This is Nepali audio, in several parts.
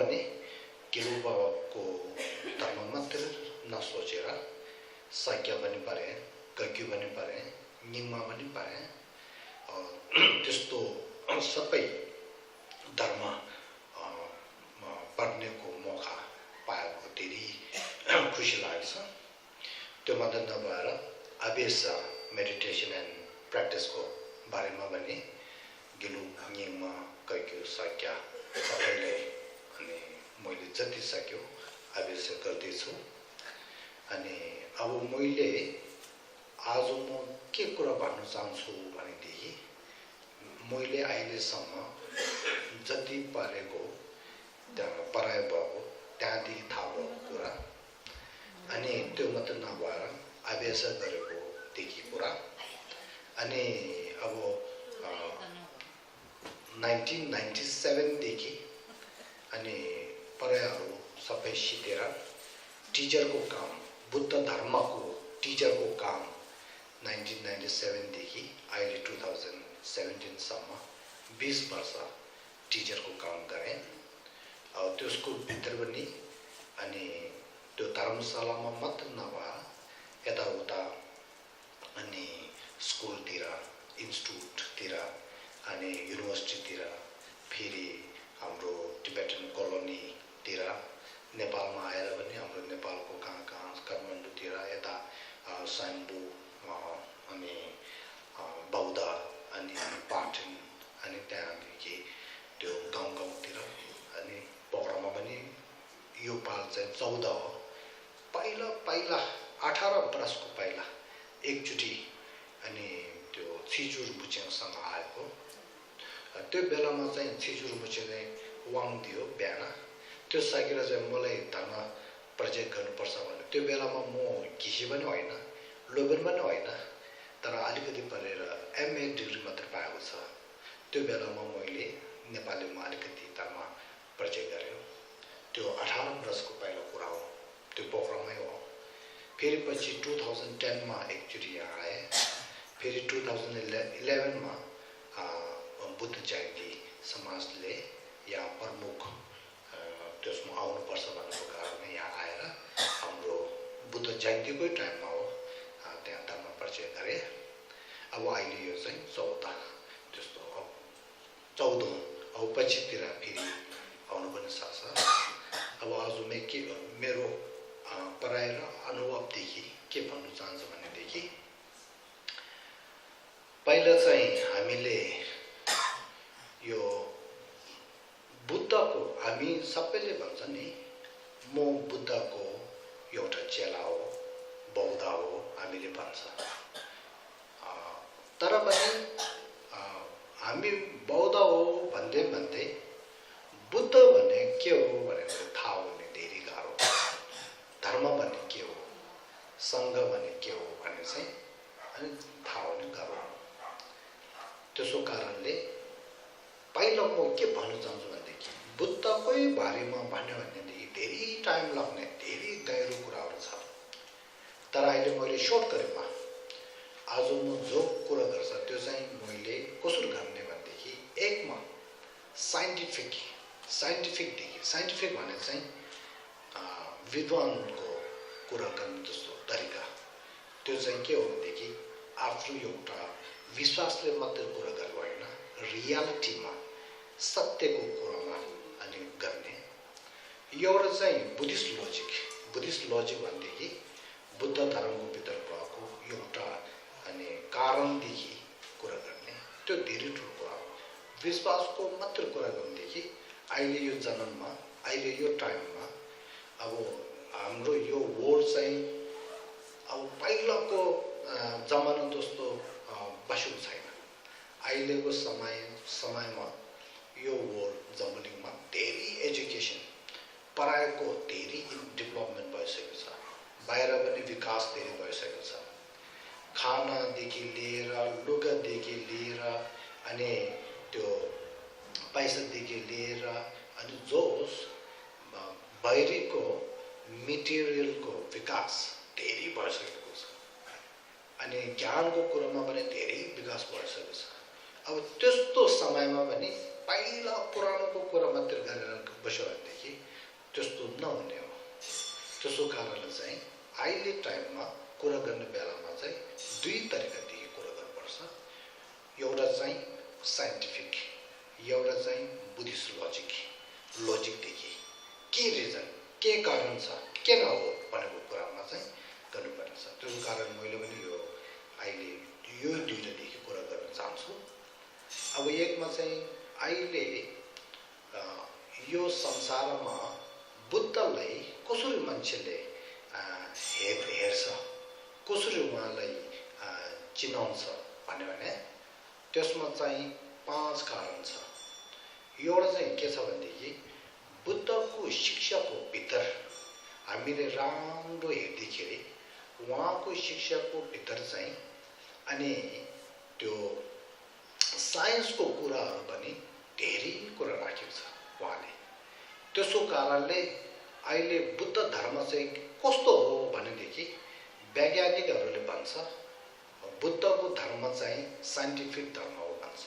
भने गिलु बाबाको धर्म मात्र नसोचेर साक्य पनि परे गग्यु पनि परे निङमा पनि परे त्यस्तो सबै धर्म पढ्नेको मौका पाएको धेरै खुसी लाग्छ त्यो मात्र नभएर अभ्यास मेडिटेसन एन्ड प्र्याक्टिसको बारेमा पनि गिलु निङमा गग्यु साक्य सबैलाई अनि मैले जति सक्यो अभ्यास गर्दैछु अनि अब मैले आज म के कुरा भन्न चाहन्छु भनेदेखि मैले अहिलेसम्म जति परेको पराय भएको त्यहाँदेखि थाहा भएको कुरा अनि त्यो मात्र नभएर अभ्यास गरेको देखि कुरा अनि अब 1997 देखि अनि परायहरू सबै सिकेर टिचरको काम बुद्ध धर्मको टिचरको काम 1997 देखि अहिले 2017 सम्म 20 वर्ष टिचरको काम गरेँ अब त्यसको भित्र पनि अनि त्यो धर्मशालामा मात्र नभएर यताउता अनि स्कुलतिर इन्स्टिट्युटतिर अनि युनिभर्सिटीतिर फेरि हाम्रो टिबेटन कोलोनीतिर नेपालमा आएर पनि हाम्रो नेपालको कहाँ कहाँ काठमाडौँतिर यता साम्बु अनि बौद्ध अनि पाटन अनि त्यहाँदेखि त्यो गाउँ गाउँतिर अनि पोखरामा पनि यो पाल चाहिँ 14 हो पहिला पहिला 18 वर्षको पहिला एकचोटि अनि त्यो छिजुर बुच्याङसँग आएको त्यो बेलामा चाहिँ छिजुर बुच्याङले वाङ दियो बिहान त्यो सकेर चाहिँ मलाई धर्म प्रोजेक्ट गर्नुपर्छ भने त्यो बेलामा म घिसी पनि होइन लोभन पनि होइन तर अलिकति पढेर एमए डिग्री मात्र पाएको छ त्यो बेलामा मैले नेपालीमा अलिकति धर्म प्रोजेक्ट गर्यो त्यो 18 वर्षको पहिलो कुरा हो त्यो पोखरामै हो फेरि पछि 2010 मा एकचोटि यहाँ आएँ फेरि 2011 मा बुद्ध जयन्ती समाजले यहाँ प्रमुख त्यसमा आउनुपर्छ भन्नुको कारणले यहाँ आएर हाम्रो बुद्ध जयन्तीकै टाइममा हो त्यहाँ धर्म परिचय गरेँ अब अहिले यो चाहिँ 14 त्यस्तो 14 अब पछितिर फेरि आउनु पनि सक्छ अब आज मेरो पढाइ र अनुभवदेखि के भन्नु चाहन्छु भनेदेखि पहिला चाहिँ हामीले यो बुद्धको हामी सबैले भन्छ नि म बुद्धको एउटा चेला हो बौद्ध हो हामीले भन्छ तर पनि हामी बौद्ध हो भन्दै भन्दै बुद्ध भन्ने के हो भनेर थाहा हुने धेरै गाह्रो धर्म भन्ने के हो सङ्घ भन्ने के हो भन्ने चाहिँ अनि थाहा हुने गाह्रो त्यसो कारणले पहिला म के भन्न चाहन्छु भनेदेखि बुद्धकै बारेमा भन्यो भनेदेखि धेरै टाइम लाग्ने धेरै गहिरो कुराहरू छ तर अहिले मैले सर्ट गरेमा आज म जो कुरा गर्छ त्यो चाहिँ मैले कसरी गर्ने भनेदेखि एकमा साइन्टिफिक भने चाहिँ विद्वानको कुरा गर्ने जस्तो तरिका त्यो चाहिँ के हो भनेदेखि आफ्नो एउटा विश्वासले मात्र कुरा गर्नु होइन रियालिटीमा सत्यको कुरामा अनि गर्ने एउटा चाहिँ बुद्धिस्ट लजिक भनेदेखि बुद्ध धर्मको भित्र भएको एउटा अनि कारणदेखि कुरा गर्ने त्यो धेरै ठुलो कुरा हो विश्वासको मात्र कुरा गर्नेदेखि अहिले यो जन्ममा अहिले यो टाइममा अब हाम्रो यो वर्ल्ड चाहिँ अब पहिलाको जमाना जस्तो बसेको छैन अहिलेको समयमा यो वर्ल्ड जमलिङमा धेरै एजुकेसन पढाइको धेरै डेभलपमेन्ट भइसकेको छ बाहिर पनि विकास धेरै भइसकेको छ खानादेखि लिएर लुगादेखि लिएर अनि त्यो पैसादेखि लिएर अनि जोस बाहिरीको मेटेरियलको विकास धेरै भइसकेको छ अनि ज्ञानको कुरामा पनि धेरै विकास भइसकेको छ अब त्यस्तो समयमा पनि पहिला पुरानोको कुरा मात्र गरेर बस्यो भनेदेखि त्यस्तो नहुने हो। त्यसो कारणले चाहिँ अहिले टाइममा कुरा गर्ने बेलामा चाहिँ दुई तरिकादेखि कुरा गर्नुपर्छ। एउटा चाहिँ साइन्टिफिक, एउटा चाहिँ बुद्धिस्ट लजिकदेखि के रिजन, के कारण छ, किन हो भनेको कुरामा चाहिँ गर्नुपर्ने छ। त्यसो कारण मैले पनि यो अहिले यो दुईटादेखि कुरा गर्न चाहन्छु। अब एकमा चाहिँ अहिले यो संसारमा बुद्धलाई कसरी मान्छेले हेर्छ, कसरी उहाँलाई चिनाउँछ भन्यो भने त्यसमा चाहिँ 5 कारण छ। एउटा चाहिँ के छ भनेदेखि बुद्धको शिक्षाको भित्र हामीले राम्रो हेर्दाखेरि उहाँको शिक्षाको भित्र चाहिँ अनि त्यो साइन्सको कुराहरू पनि धेरै कुरा राखेको छ उहाँले। त्यसो कारणले अहिले बुद्ध धर्म चाहिँ कस्तो हो भनेदेखि वैज्ञानिकहरूले भन्छ बुद्धको धर्म चाहिँ साइन्टिफिक धर्म हो भन्छ।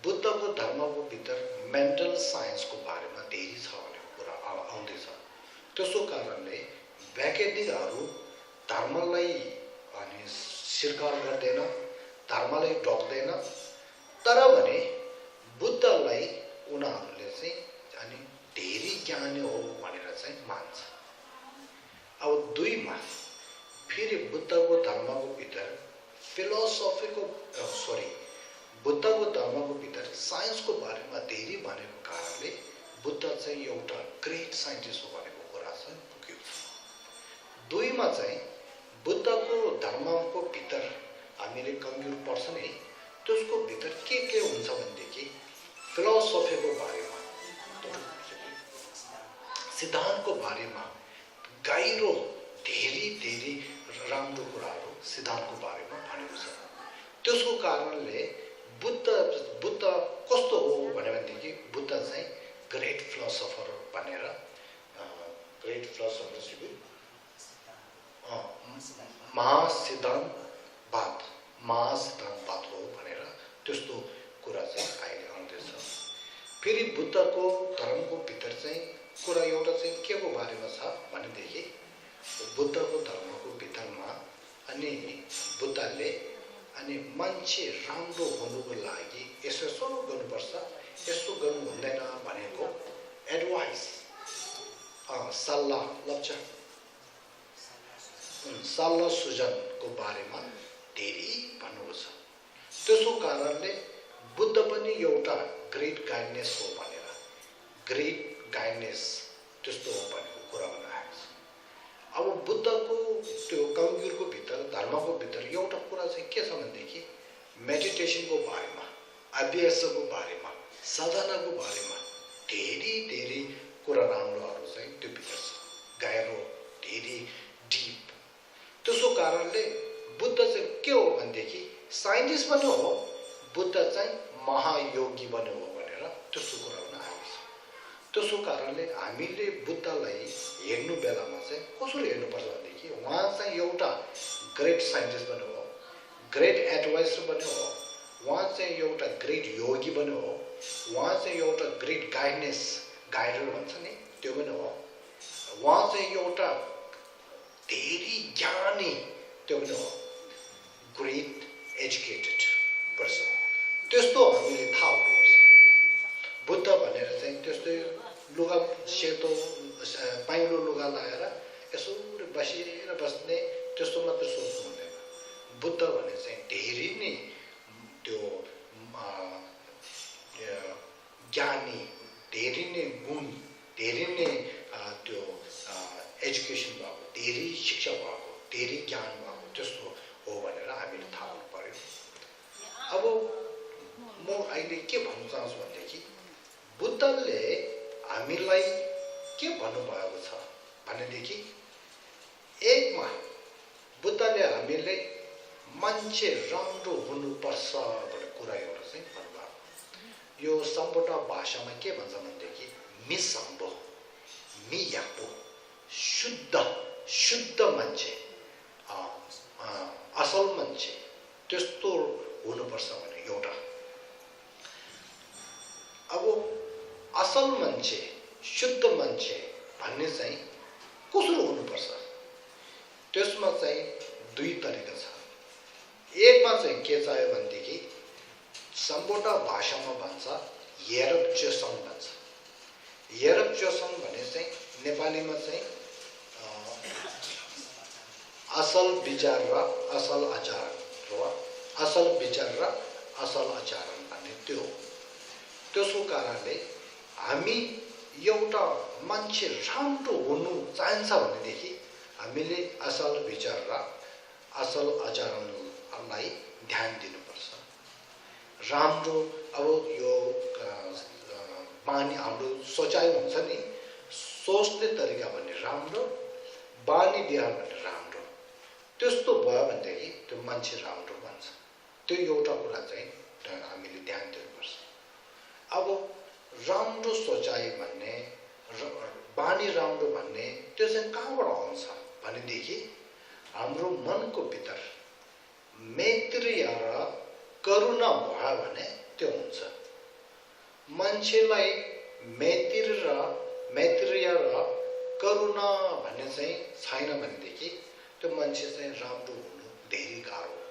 बुद्धको धर्मको भित्र मेन्टल साइन्सको बारेमा धेरै छ भनेको कुरा आउँदैछ। त्यसो कारणले वैज्ञानिकहरू धर्मलाई अनि स्वीकार गर्दैन, धर्मलाई ढोक्दैन, तर भने बुद्धलाई उनीहरूले चाहिँ अनि धेरै ज्ञानी हो भनेर चाहिँ मान्छ। अब दुईमा फेरि बुद्धको धर्मको भित्र बुद्धको धर्मको भित्र साइन्सको बारेमा धेरै भनेको कारणले बुद्ध चाहिँ एउटा ग्रेट साइन्टिस्ट हो भनेको कुरा चाहिँ पुग्यो। दुईमा चाहिँ बुद्धको धर्मको भित्र हामीले कम्प्युटर पढ्छ नि, त्यसको भित्र के हुन्छ भनेदेखि फिलोसफीको बारेमा, सिद्धान्तको बारेमा गहिरो धेरै राम्रो कुराहरू सिद्धान्तको बारेमा भनेको छ। त्यसको कारणले बुद्ध कस्तो हो भनेदेखि बुद्ध चाहिँ ग्रेट फिलोसफर भनेर महासिद्धान्तवाद हो भनेर त्यस्तो कुरा चाहिँ अहिले आउँदैछ। फेरि बुद्धको धर्मको भित्र चाहिँ कुरा एउटा चाहिँ के को बारेमा छ भनेदेखि बुद्धको धर्मको भित्रमा अनि बुद्धले अनि मान्छे राम्रो हुनुको लागि यसो गर्नुपर्छ, यसो गर्नु हुँदैन भनेको एडभाइस, सल्लाह सुझावको बारेमा धेरै भन्नुभएको छ। त्यसो कारणले बुद्ध पनि एउटा ग्रेट गाइडनेस हो भनेर त्यस्तो हो भनेको कुरा बनाएको छ। अब बुद्धको त्यो कम्प्युटरको भित्र धर्मको भित्र एउटा कुरा चाहिँ के छ भनेदेखि मेडिटेसनको बारेमा, अभ्यासको बारेमा, साधनाको बारेमा धेरै कुरा राम्रोहरू चाहिँ त्यो भित्र छ, गहिरो धेरै डिप। त्यसो कारणले बुद्ध चाहिँ के हो भनेदेखि साइन्टिस्ट पनि हो, बुद्ध चाहिँ महायोगी पनि हो भनेर त्यस्तो कुरा हुन आएको छ। त्यसो कारणले हामीले बुद्धलाई हेर्नु बेलामा चाहिँ कसरी हेर्नुपर्छ भनेदेखि उहाँ चाहिँ एउटा ग्रेट साइन्टिस्ट पनि हो, ग्रेट एडभाइसर पनि हो, उहाँ चाहिँ एउटा ग्रेट योगी पनि हो, उहाँ चाहिँ एउटा ग्रेट गाइडर भन्छ नि त्यो पनि हो, उहाँ चाहिँ एउटा धेरै ज्ञानी त्यो पनि हो, ग्रेट एजुकेटेड पर्सन। त्यस्तो हामीले थाहा हुनुपर्छ। बुद्ध भनेर चाहिँ त्यस्तै लुगा सेतो पाइलो लुगा लगाएर यसो बस्ने त्यस्तो मात्र सोच्नु हुँदैन। बुद्ध भने चाहिँ धेरै नै त्यो ज्ञानी, धेरै नै गुण, धेरै नै त्यो एजुकेसन भएको, धेरै शिक्षा भएको, धेरै ज्ञान भएको त्यस्तो हो भनेर हामीले थाहा हुनु पर्यो। अब म अहिले के भन्न चाहन्छु भनेदेखि बुद्धले हामीलाई के भन्नुभएको छ भनेदेखि एकमा बुद्धले हामीले मान्छे राम्रो हुनुपर्छ भन्ने कुरा एउटा चाहिँ भन्नुभएको। यो सम्पूर्ण भाषामा के भन्छ भनेदेखि मिसम्बो मियापो शुद्ध मान्छे, असल मान्छे त्यस्तो हुनुपर्छ भने एउटा असल मान्छे शुद्ध मान्छे भन्ने चाहिँ कसरी हुनुपर्छ त्यसमा चाहिँ दुई तरिका छ एकमा चाहिँ के चाहियो भनेदेखि सम्बोटा भाषामा भन्छ येरक्चोसङ भन्छ येरक्चोसङ भने चाहिँ नेपालीमा चाहिँ असल विचार र असल आचरण र असल विचार र असल आचरण भन्ने त्यो हो त्यसको कारणले हामी एउटा मान्छे राम्रो हुनु चाहन्छ भनेदेखि हामीले असल विचार र असल आचरणलाई ध्यान दिनुपर्छ राम्रो अब यो बानी हाम्रो सोचाइ हुन्छ नि सोच्ने तरिका भन्ने राम्रो बानी व्यवहार भन्ने राम्रो त्यस्तो भयो भनेदेखि त्यो मान्छे राम्रो बन्छ त्यो एउटा कुरा चाहिँ हामीले ध्यान दिनुपर्छ अब राम्रो सोचाइ भन्ने बानी राम्रो भन्ने त्यो चाहिँ कहाँबाट आउँछ भनेदेखि हाम्रो मनको भित्र मैत्री र करुणा भयो भने त्यो हुन्छ मान्छेलाई मैत्री र करुणा भन्ने चाहिँ छैन भनेदेखि त्यो मान्छे चाहिँ राम्रो हुनु धेरै गाह्रो हो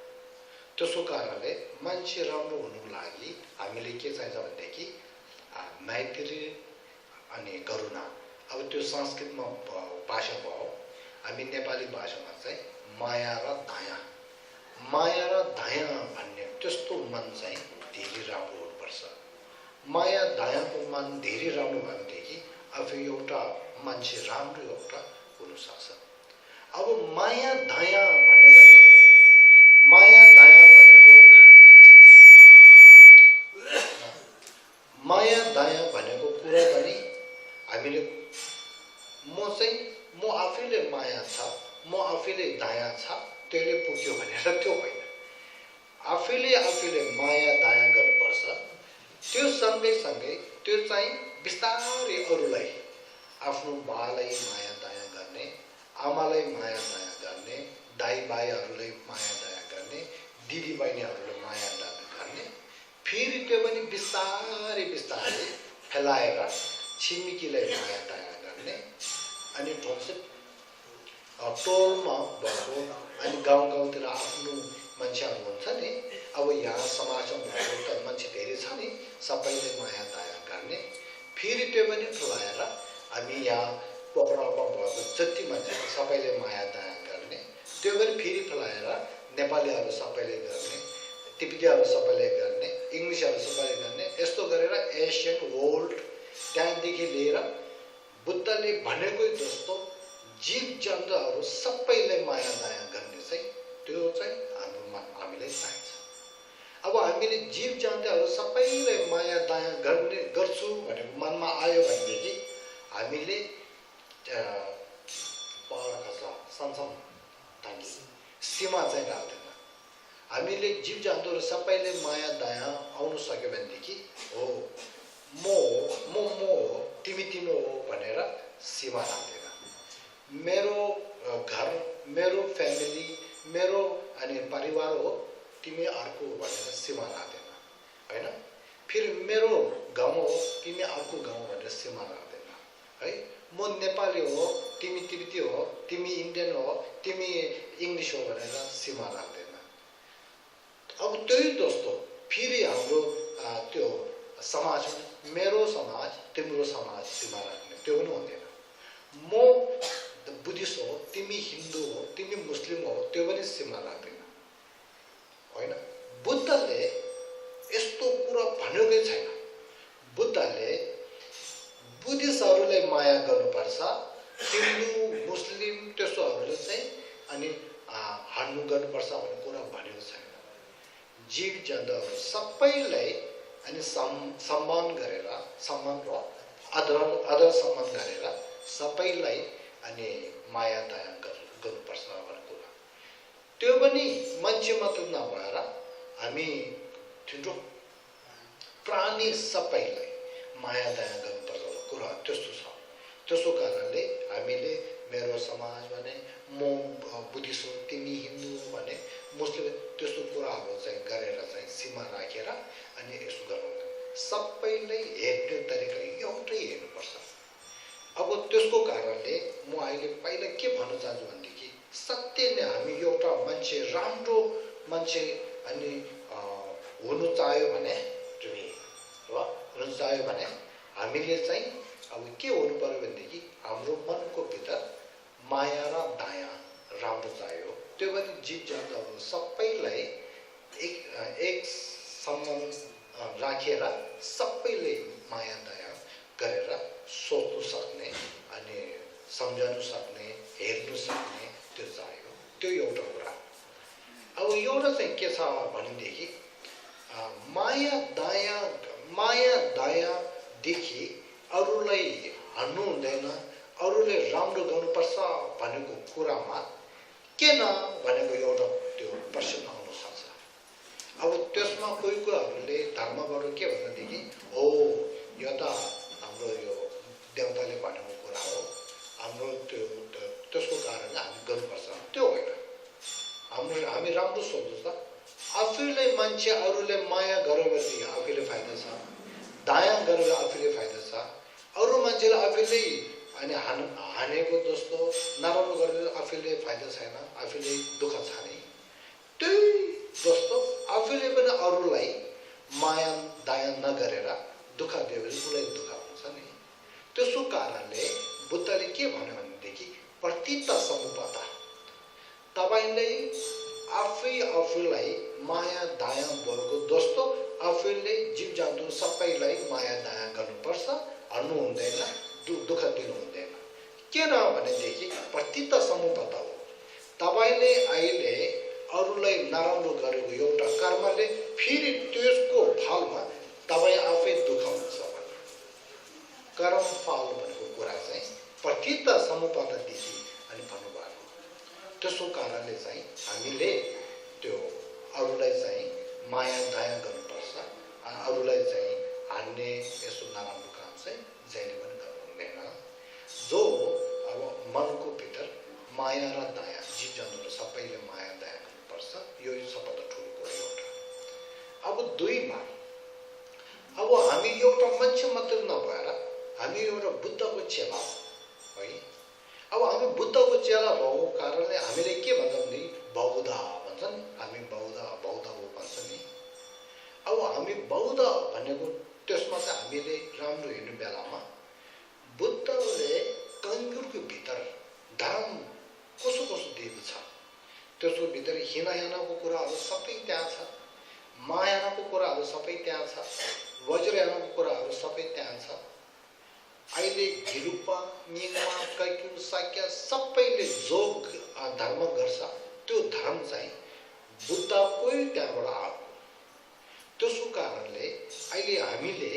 त्यसको कारणले मान्छे राम्रो हुनुको लागि हामीले के चाहिन्छ भनेदेखि मैत्री अनि करुणा अब त्यो संस्कृतमा भाषा भयो हामी नेपाली भाषामा चाहिँ माया र दया भन्ने त्यस्तो मन चाहिँ धेरै राम्रो हुनुपर्छ माया दयाको मन धेरै राम्रो भयो भनेदेखि आफै एउटा मान्छे राम्रो एउटा हुनसक्छ अब माया दया भनेको कुरा पनि हामीले म आफैले माया छ म आफैले दया छ त्यसले पुग्यो भनेर त्यो होइन आफैले माया दया गर्नुपर्छ त्यो सँगै त्यो चाहिँ बिस्तारै अरूलाई आफ्नो बालाई माया दया गर्ने आमालाई माया दया गर्ने दाइ भाइहरूलाई माया दया गर्ने दिदी बहिनीहरूलाई माया दया गर्ने फेरि त्यो पनि बिस्तारै फैलाएर छिमेकीलाई माया दया गर्ने अनि टोलमा भएको अनि गाउँतिर आफ्नो मान्छेहरू हुन्छ नि अब यहाँ समाजमा भएको त मान्छे धेरै छ नि सबैले माया दया गर्ने फेरि त्यो पनि फैलाएर हामी यहाँ पोखरामा भएको जति मान्छे सबैले माया दया गर्ने त्यो पनि फेरि फैलाएर नेपालीहरू सबैले गर्ने तिब्बतीहरू सबैले गर्ने इङ्ग्लिसहरू सबैले गर्ने यस्तो गरेर एसियन वर्ल्ड त्यहाँदेखि लिएर बुद्धले भनेकै जस्तो जीव जन्तुहरू सबैले माया दया गर्ने चाहिँ त्यो चाहिँ हामीलाई चाहिन्छ अब हामीले जीव जन्तुहरू सबैले माया दया गर्छु भनेको मनमा आयो भनेदेखि हामीले सीमा चाहिँ राख्दैन हामीले जीव जन्तुहरू सबैले माया दया आउनु सक्यो भनेदेखि हो म हो तिमी हो भनेर सीमा राख्दैन मेरो घर मेरो फ्यामिली मेरो अनि परिवार हो तिमी अर्को भनेर सीमा राख्दैन हैन फेरि मेरो गाउँ हो तिमी अर्को गाउँ भनेर सीमा राख्दैन है म नेपाली हो तिमी तिब्बती हो तिमी इन्डियन हो तिमी इङ्ग्लिस हो भनेर सीमा राख्दैन अब त्यही जस्तो फेरि हाम्रो त्यो समाज मेरो समाज तिम्रो समाज सीमा राख्ने त्यो पनि हुँदैन म बुद्धिस्ट हो तिमी हिन्दू हो तिमी मुस्लिम हो त्यो पनि सीमा राख्दैन होइन बुद्धले यस्तो कुरा भनेकै छैन बुद्धले बुद्धिस्टहरूलाई माया गर्नुपर्छ हिन्दू मुस्लिम त्यस्तोहरूले चाहिँ अनि हान्नु गर्नुपर्छ भन्ने कुरा भनेको छैन जीव जन्तुहरू सबैलाई अनि सम्मान गरेर सम्मान र आदर सम्मान गरेर सबैलाई अनि माया दया गर्नुपर्छ भन्ने कुरा त्यो पनि मान्छे मात्र नभएर हामी ठुलो प्राणी सबैलाई माया दया गर्नुपर्छ कुरा त्यस्तो छ त्यसको कारणले हामीले मेरो समाज भने म बुद्धिस्ट हो तिमी हिन्दू भने मुस्लिम त्यस्तो कुराहरू चाहिँ गरेर चाहिँ सीमा राखेर अनि यसो गर्नु सबैलाई हेर्ने तरिका एउटै हेर्नुपर्छ। अब त्यसको कारणले म अहिले पहिला के भन्न चाहन्छु भनेदेखि सत्य नै हामी एउटा मान्छे राम्रो मान्छे अनि हुनु चाह्यो भने हुनु चाह्यो भने हामीले चाहिँ अब के हुनु पर्यो भनेदेखि हाम्रो मनको भित्र माया र दया राम्रो चाहियो। त्यो पनि जीव जन्तुहरू सबैलाई एक सम्बन्ध राखेर सबैले माया दया गरेर सोच्नु सक्ने अनि सम्झनु सक्ने हेर्नु सक्ने त्यो चाहियो। त्यो एउटा कुरा। अब एउटा चाहिँ के छ भनेदेखि माया दयादेखि अरूलाई हान्नु हुँदैन, अरूले राम्रो गर्नुपर्छ भनेको कुरामा किन भनेको एउटा त्यो प्रश्न आउन सक्छ। अब त्यसमा कोही कोहीहरूले धर्मबाट के भनेदेखि हो यो त हाम्रो यो देवताले भनेको कुरा हो, हाम्रो त्यसको कारणले हामी गर्नुपर्छ। त्यो होइन। हामी राम्रो सोच्नु छ। आफैले मान्छे अरूले माया गर्यो भने आफैले फाइदा छ, दया गरेर आफैले फाइदा छ। अरू मान्छेले आफैले अनि हानेको जस्तो नराम्रो गरेर आफैले फाइदा छैन, आफैले दुःख छ नि। त्यही जस्तो आफैले पनि अरूलाई माया दया नगरेर दुःख दियो भने उसलाई दुःख हुन्छ नि। त्यसको कारणले बुद्धले के भन्यो भनेदेखि प्रतिता समुपता, तपाईँले आफैलाई माया दया भएको जस्तो आफैले जीव जन्तु सबैलाई माया दया गर्नुपर्छ, हान्नु हुँदैन, दुःख दिनु हुँदैन। किन भनेदेखि प्रतिता समुपता हो। तपाईँले अहिले अरूलाई नराम्रो गरेको एउटा कर्मले फेरि त्यसको फलमा तपाईँ आफै दुःख हुन्छ। कर्म फल भनेको कुरा चाहिँ प्रतिता समुपतादेखि अनि भन्नुभएको। त्यसको कारणले चाहिँ हामीले त्यो अरूलाई चाहिँ माया दया गर्नुपर्छ। अरूलाई चाहिँ हान्ने यस्तो नराम्रो काम चाहिँ जहिले पनि गर्नु हुँदैन। जो अब मनको भित्र माया र दया, जीव जन्तुहरू सबैले माया दया गर्नुपर्छ। यो सबभन्दा ठुलो कुरा एउटा। अब दुईमा अब हामी एउटा मान्छे मात्र नभएर हामी एउटा बुद्धको चेला हो है। अब हामी बुद्धको चेला भएको कारणले हामीले के भन्छौँ भने बौद्ध भन्छन्, हामी बौद्ध हो भन्छ नि। अब हामी बौद्ध भनेको त्यसमा चाहिँ हामीले राम्रो हेर्ने बेलामा बुद्धले कङ्गुरको भित्र धर्म कसो दिएको छ। त्यसको भित्र हिनायानाको कुराहरू सबै त्यहाँ छ, मायानाको कुराहरू सबै त्यहाँ छ, वज्रयानको कुराहरू सबै त्यहाँ छ। अहिले धिरुपा निङमा कैक्यु साक्य सबैले जो धर्म गर्छ त्यो धर्म चाहिँ बुद्धकै त्यहाँबाट आएको। त्यसको कारणले अहिले हामीले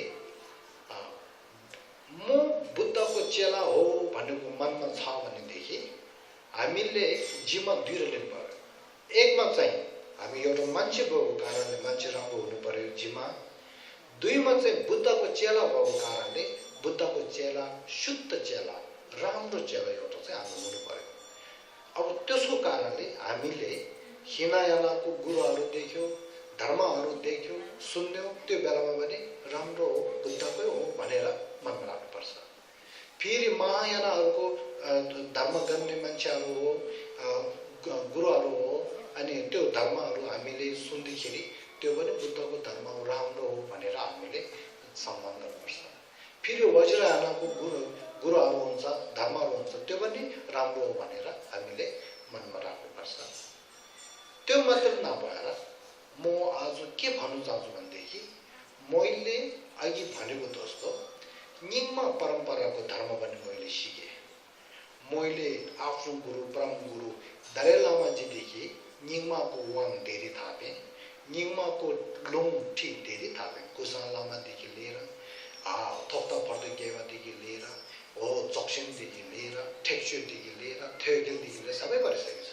म बुद्धको चेला हो भनेको मनमा छ भनेदेखि हामीले जिम्मा दुईवटा लिनु पर्यो। एकमा चाहिँ हामी एउटा मान्छे भएको कारणले मान्छे राम्रो हुनु पर्यो जिम्मा। दुईमा चाहिँ बुद्धको चेला भएको कारणले बुद्धको चेला, शुद्ध चेला, राम्रो चेला एउटा चाहिँ हामी हुनु पर्यो। अब त्यसको कारणले हामीले हिनायानाको गुरुहरू देख्यो, धर्महरू देख्यो, सुन्यौँ, त्यो बेलामा पनि राम्रो हो बुद्धकै हो भनेर मनमा राख्नुपर्छ। फेरि महायानाहरूको धर्म गर्ने मान्छेहरू हो, गुरुहरू हो, अनि त्यो धर्महरू हामीले सुन्दाखेरि त्यो पनि बुद्धको धर्म राम्रो हो भनेर हामीले सम्मान गर्नुपर्छ। फेरि वज्रयानाको गुरुहरू हुन्छ, धर्महरू हुन्छ, त्यो पनि राम्रो हो भनेर हामीले मनमा राख्नुपर्छ। त्यो मात्र नभएर म आज के भन्नु चाहन्छु भनेदेखि मैले अघि भनेको जस्तो निङमा परम्पराको धर्म पनि मैले सिकेँ। मैले आफ्नो गुरु परम गुरु दलाई लामाजीदेखि निङमाको वाङ धेरै थापेँ, निङमाको लुङठी धेरै थापेँ। कुसा लामादेखि लिएर थोक्ता पर्दै गेवादेखि लिएर हो चक्सिङदेखि लिएर ठेक्चुदेखि लिएर थेगेलदेखि लिएर सबै गरिसकेको छ।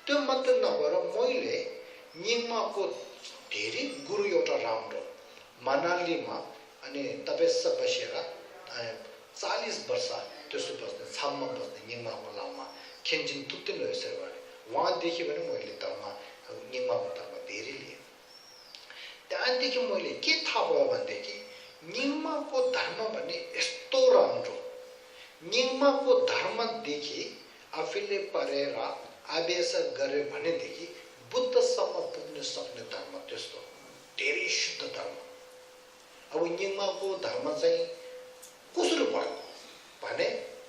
त्यो मात्र नभएर मैले निङमाको धेरै गुरु एउटा राम्रो मनालीमा अनि तपस्या बसेर 40 वर्ष त्यसो बस्ने छाममा बस्ने निङमाको लामा खेन्जिङ तुत्तिन यसरी गरे। उहाँदेखि पनि मैले धर्म निङमाको धर्म धेरै लिएँ। त्यहाँदेखि मैले के थाहा भयो भनेदेखि निङमाको धर्म भन्ने निगमाको धर्मदेखि आफूले परेर आवेश गरे भनेदेखि बुद्धसम्म पुग्न सक्ने धर्म त्यस्तो धेरै शुद्ध धर्म। अब निगमाको धर्म चाहिँ कसरी भयो भने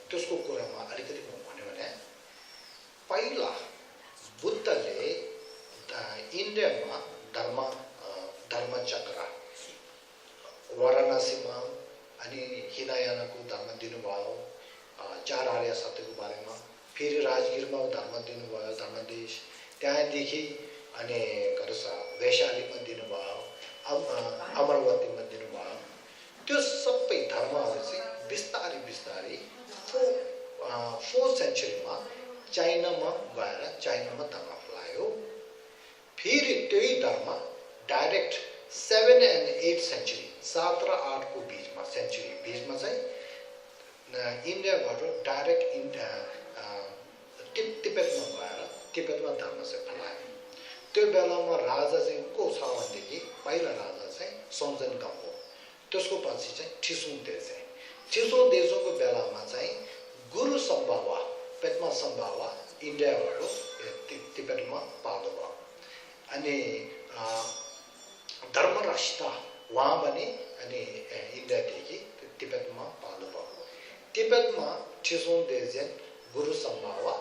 त्यसको कुरामा अलिकति म भन्यो भने पहिला बुद्धले इन्डियामा धर्मचक्र वाराणसीमा अनि हिनायानाको धर्म दिनुभयो, चार आर्य सत्यको बारेमा, फेरि राजगिरमा धर्म दिनुभयो, धर्मदेश, त्यहाँदेखि अनि वैशालीमा दिनुभयो, अमरवतीमा दिनुभयो। त्यो सबै धर्महरू चाहिँ बिस्तारै बिस्तारै 4th सेन्चुरीमा चाइनामा गएर चाइनामा धर्म फैलायो। फेरि त्यही धर्म डाइरेक्ट 7 and 8 सेन्चुरी 7 र 8 को बीचमा चाहिँ इन्डियाबाट डाइरेक्ट तिब्बतमा गएर तिब्बतमा धर्म चाहिँ फैलायो। त्यो बेलामा राजा चाहिँ को छ भनेदेखि पहिला राजा चाहिँ सञ्जन गाउँ हो, त्यसको पछि चाहिँ ठिसुङ देशे। ठिसुङ देशको बेलामा चाहिँ गुरु सम्भावा पेटमा सम्भावा इन्डियाबाट तिब्बतमा पालो भयो। अनि धर्मराष्ट्र वहाँ पनि अनि इन्डियादेखि तिब्बतमा पालो भयो। तिब्बतमा ठिसुङ देशे गुरु सम्भावा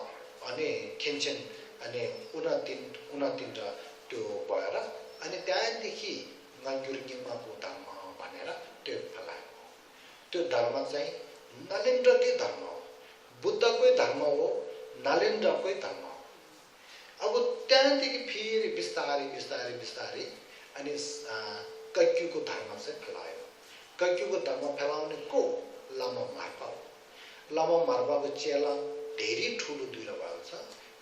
अनि खिन्चेन अनि 29 त्यो भएर अनि त्यहाँदेखि नगुर्गिमाको धर्म भनेर त्यो फैलायो। त्यो धर्म चाहिँ नलेन्द्रकै धर्म हो, बुद्धकै धर्म हो, नलेन्द्रकै धर्म हो। अब त्यहाँदेखि फेरि बिस्तारै बिस्तारै बिस्तारै अनि कैक्युको धर्म चाहिँ फैलायो। कैक्युको धर्म फैलाउने को लामा मार्पा हो। लामा मार्पाको चेला धेरै ठुलो दुईवटा भएको छ।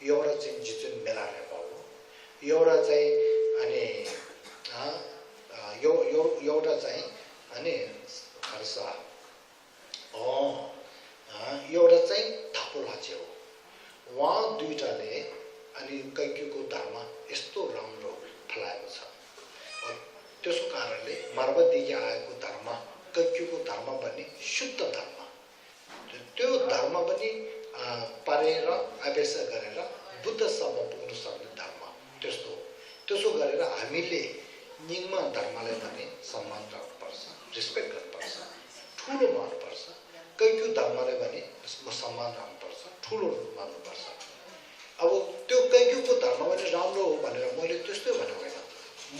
एउटा चाहिँ जिचुन मेला रेपा हो, एउटा चाहिँ अनि एउटा चाहिँ अनि एउटा चाहिँ थापोलाचे हो। उहाँ दुईटाले अनि कैक्युको धर्म यस्तो राम्रो फैलाएको छ। त्यसको कारणले मार्बतदेखि आएको धर्म कैक्युको धर्म पनि शुद्ध धर्म। त्यो धर्म पनि परेर आवेश गरेर बुद्धसम्म पुग्न सक्ने धर्म त्यस्तो। त्यसो गरेर हामीले निगमा धर्मलाई पनि सम्मान राख्नुपर्छ, रेस्पेक्ट गर्नुपर्छ, ठुलो मान्नुपर्छ। कैक्यु धर्मलाई पनि सम्मान राख्नुपर्छ, ठुलो मान्नुपर्छ। अब त्यो कैक्युको धर्म पनि राम्रो हो भनेर मैले त्यस्तै भने होइन।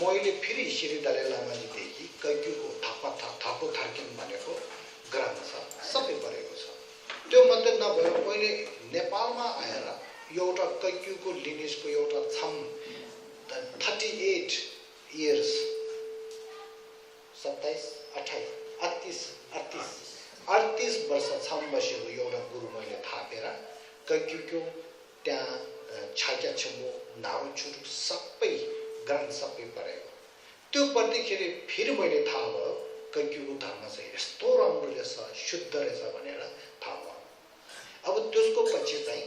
मैले फेरि श्री दलाई लामाजीदेखि कैक्युको थापो थार्किन भनेको ग्रन्थ छ, सबै पढेको छ। त्यो मात्रै नभएर मैले नेपालमा आएर एउटा कैक्युको लिनेजको एउटा छम 38 इयर्स 27 28 38 वर्ष छम बसेको एउटा गुरु मैले थापेर कैक्युको त्यहाँ छाक्या छुम्बो नारुचुर सबै ग्रन्थ सबै पढेको। त्यो पढ्दाखेरि फेरि मैले थाहा भयो कैक्युको धर्म चाहिँ यस्तो राम्रो रहेछ, शुद्ध रहेछ भनेर थाहा भयो। अब त्यसको पछि चाहिँ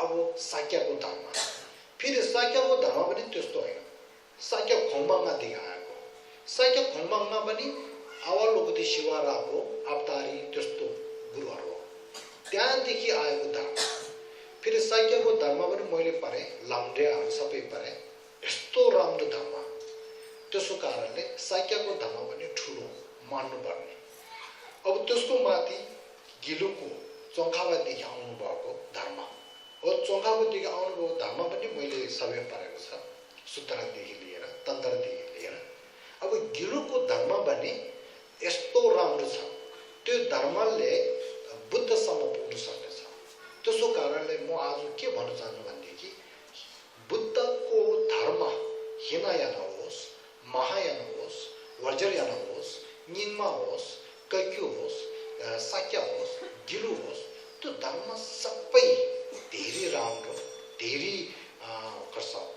अब साक्याको धर्म, फेरि साक्याको धर्म पनि त्यस्तो होइन। साक्या खोम्बाङदेखि आएको, साक्या खोम्बाङमा पनि आवालोकति शिवाराको अवतारी त्यस्तो गुरुहरू हो, त्यहाँदेखि आएको धर्म। फेरि साक्याको धर्म पनि मैले पढेँ, लाम्डेहरू सबै पढेँ, यस्तो राम्रो धर्म। त्यसको कारणले साक्याको धर्म पनि ठुलो मान्नुपर्ने। अब त्यसको माथि गिलुको चोङ्खाबादेखि आउनुभएको धर्म हो। चोङ्खाबादेखि आउनुभएको धर्म पनि मैले सबै पढेको छ, सूत्रदेखि लिएर तन्त्रदेखि लिएर। अब गिलुको धर्म पनि यस्तो राम्रो छ, त्यो धर्मले बुद्धसम्म पुग्न सक्नेछ। त्यसको कारणले म आज के भन्न चाहन्छु भनेदेखि बुद्धको धर्म हिनायान होस्, महायान होस्, वज्रयान होस्, निन्मा होस्, कैक्यु होस्, साक्या होस्, गिलु होस्, त्यो धर्म सबै धेरै राम्रो, धेरै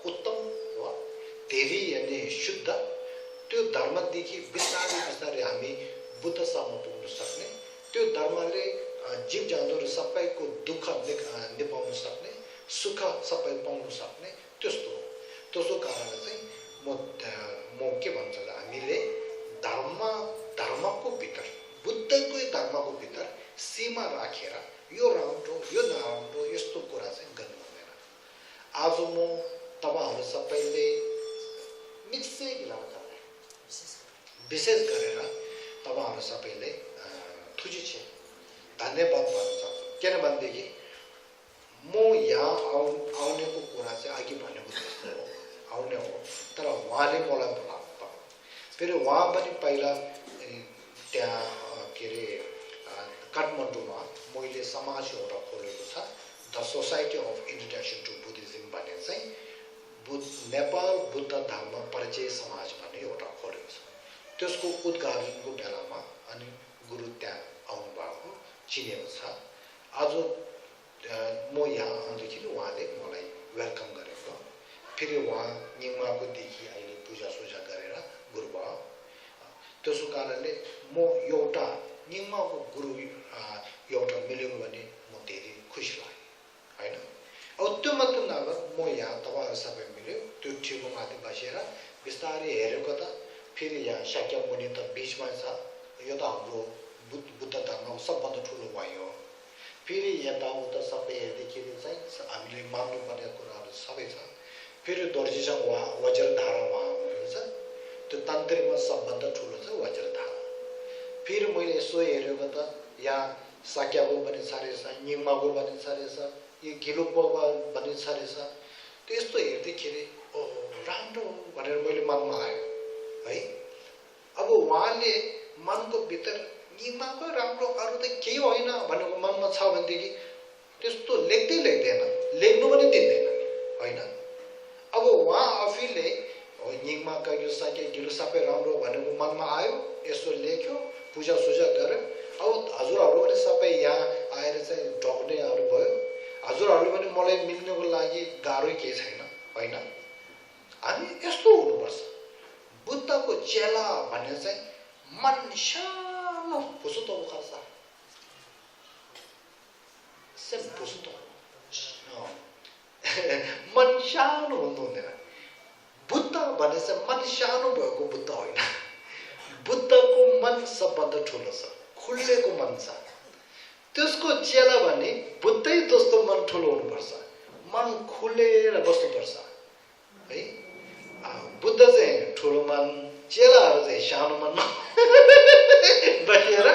उत्तम वा धेरै अनि शुद्ध। त्यो धर्मदेखि बिस्तारै बिस्तारै हामी बुद्धसम्म पुग्न सक्ने, त्यो धर्मले जीव जन्तुहरू सबैको दुःख निभाउन सक्ने, सुख सबै पाउन सक्ने त्यस्तो हो। त्यसको कारणले चाहिँ म के भन्छ हामीले धर्मको भित्र, बुद्धकै धर्मको भित्र सीमा राखेर यो राम्रो यो नराम्रो यस्तो कुरा चाहिँ गर्नु हुँदैन। आज म तपाईहरु सबैले मिक्सै इलाकालाई विशेष गरेर तपाईहरु सबैले थुजी छ धन्यवाद भन्न चाहन्छु। किनभनेदेखि म यहाँ आउनेको कुरा चाहिँ अघि भनेको जस्तो हो, आउने हो, तर उहाँले मलाई बोलाउनु भयो। फेरि उहाँ पनि पहिला त्यहाँ के अरे काठमाडौँमा मैले समाज एउटा खोलेको छ, the society of introduction to Buddhism भन्ने चाहिँ नेपाल बुद्ध धर्म परिचय समाज भन्ने एउटा खोलेको छ। त्यसको उद्घाटनको बेलामा अनि गुरु त्यहाँ आउनुभएको चिनेको छ। आज म यहाँ आउँदाखेरि उहाँले मलाई वेलकम गरेको। फेरि उहाँ निङमाको देखि अहिले पूजासुजा गरेर गुरु भयो। त्यसो कारणले म एउटा निङमाको गुरु एउटा मिलेको भने म धेरै खुसी लाग्यो हैन। अब त्यो मात्र नभएर म यहाँ तपाईहरु सबै मिल्यो त्यो ठिको माथि बसेर बिस्तारै हेरेको त फेरि यहाँ शाक्यमुनि त बीचमा छ। यो त हाम्रो बुद्ध धर्मको सबभन्दा ठुलो भयो। फेरि यताउता सबै हेर्दाखेरि चाहिँ हामीले मान्नुपर्ने कुराहरू सबै छ। फेरि दोर्जीसँग उहाँ वज्रधारा उहाँ हुनुहुन्छ, त्यो तान्त्रिकमा सबभन्दा ठुलो छ वज्रधारा। फेरि मैले यसो हेरेको त यहाँ साक्यागो पनि छाडे छ, निङमागो पनि छाडे छ, यो गिलुक्पो पनि छाडे छ। त्यस्तो हेर्दाखेरि ओ राम्रो भनेर मैले मनमा आयो है। अब उहाँले मनको भित्र निङमाको राम्रो अरू त केही होइन भनेको मनमा छ भनेदेखि त्यस्तो लेख्दैन, लेख्नु पनि दिँदैन हैन। अब उहाँ आफैले निङमाका यो साके गिलो सबै राम्रो भनेको मनमा आयो, यसो लेख्यो, पूजा सुजा गर्यो। अब हजुरहरू पनि सबै यहाँ आएर चाहिँ ढोक्नेहरू भयो। हजुरहरूले पनि मलाई मिल्नको लागि गाह्रो केही छैन हैन। हामी यस्तो हुनुपर्छ। बुद्धको चेला भन्ने चाहिँ मन सानो पुसुतो खर्च सेम पुसुतो मन सानो हुँदैन। बुद्ध भने चाहिँ मन सानो भएको बुद्ध होइन। बुद्धको मन सबभन्दा ठुलो छ, खुलेको मन छ। त्यसको चेला भने बुद्धै जस्तो मन ठुलो हुनुपर्छ, मन खुलेर बस्नुपर्छ है। बुद्ध चाहिँ ठुलो मन, चेलाहरू चाहिँ सानो मन बसेर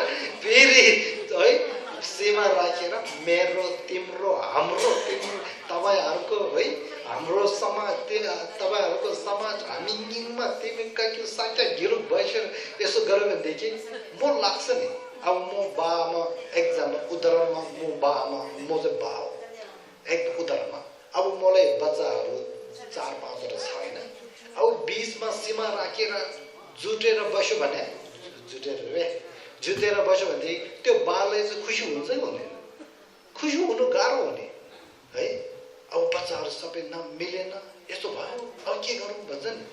फेरि है सीमा राखेर मेरो तिम्रो हाम्रो तिम्रो तपाईहरुको है हाम्रो समाज तपाईहरुको समाज हामी निङमा तिमी काकी साक्या गिरु बसेर यसो गर्यो भनेदेखि म लाग्छ नि। अब म बामा एकजना उदाहरणमा म बामा म चाहिँ बा हो एक उदाहरणमा। अब मलाई बच्चाहरू 4-5 वटा छैन। अब बीचमा सीमा राखेर जुटेर बस्यो भने जुटेर बस्यो भने त्यो बालाई चाहिँ खुसी हुन्छ कि हुँदैन? खुसी हुनु गाह्रो हुने है। अब बच्चाहरू सबै मिलेन यस्तो भयो, अब के गरौँ भन्छ नि।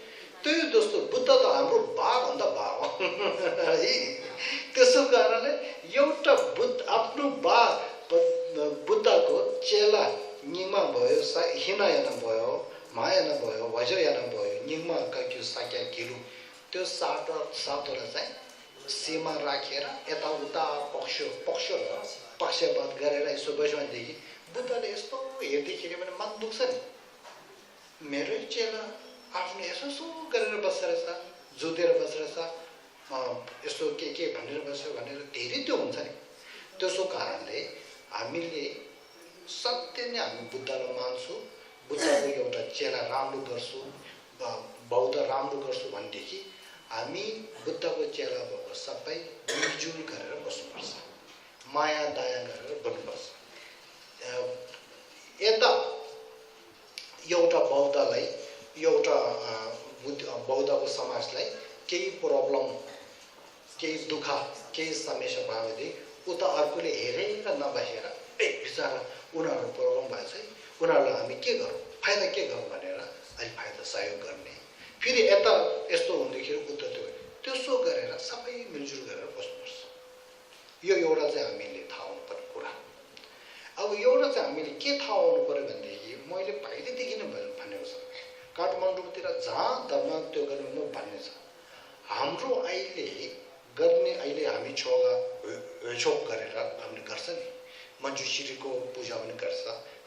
त्यही जस्तो बुद्ध त हाम्रो बा भन्दा बा हो है। त्यसो कारणले एउटा आफ्नो बा बुद्धको चेला निङमा भयो, हिनायाना भयो, मायाना भयो, वज्रयाना भयो, निङमा काक्यु साक्या गिलु, त्यो सातवटा चाहिँ सीमा राखेर यताउता पक्षपात गरेर यसो बस्यो भनेदेखि बुद्धले यस्तो हेर्दाखेरि पनि मन दुख्छ नि। मेरो चेला आफ्नो यसो गरेर बसेर छ, जुतेर बसेर छ, यस्तो के भनेर बस्यो भनेर धेरै त्यो हुन्छ नि। त्यसो कारणले हामीले सत्य नै हामी बुद्धलाई मान्छौँ, बुद्धको एउटा चेला राम्रो गर्छु, बौद्ध राम्रो गर्छु भनेदेखि हामी बुद्धको चेला भएको सबै मिलजुल गरेर बस्नुपर्छ, माया दया गरेर बस्नुपर्छ। यता एउटा बौद्धलाई एउटा बौद्धको समाजलाई केही प्रब्लम केही दुःख केही समस्या भयो भने उता अर्कोले हेरेर नबसेर ए बिचरा उनीहरू प्रब्लम भएछ उनीहरूलाई हामी के गरौँ फाइदा के गरौँ भनेर अलि फाइदा सहयोग गर्ने। फेरि यता यस्तो हुँदाखेरि उता त्यसो गरेर सबै मिलजुल गरेर बस्नुपर्छ। यो एउटा चाहिँ हामीले थाहा हुनुपर्ने कुरा। अब एउटा चाहिँ हामीले के थाहा हुनु पर्यो भनेदेखि मैले पहिलेदेखि नै भनेको छ, काठमाडौँतिर जहाँ धर्म त्यो गर्ने म भन्ने छ। हाम्रो अहिले गर्ने अहिले हामी छोगा छोक गरेर हामीले गर्छ नि मञ्जुश्रीको पूजा पनि गर्छ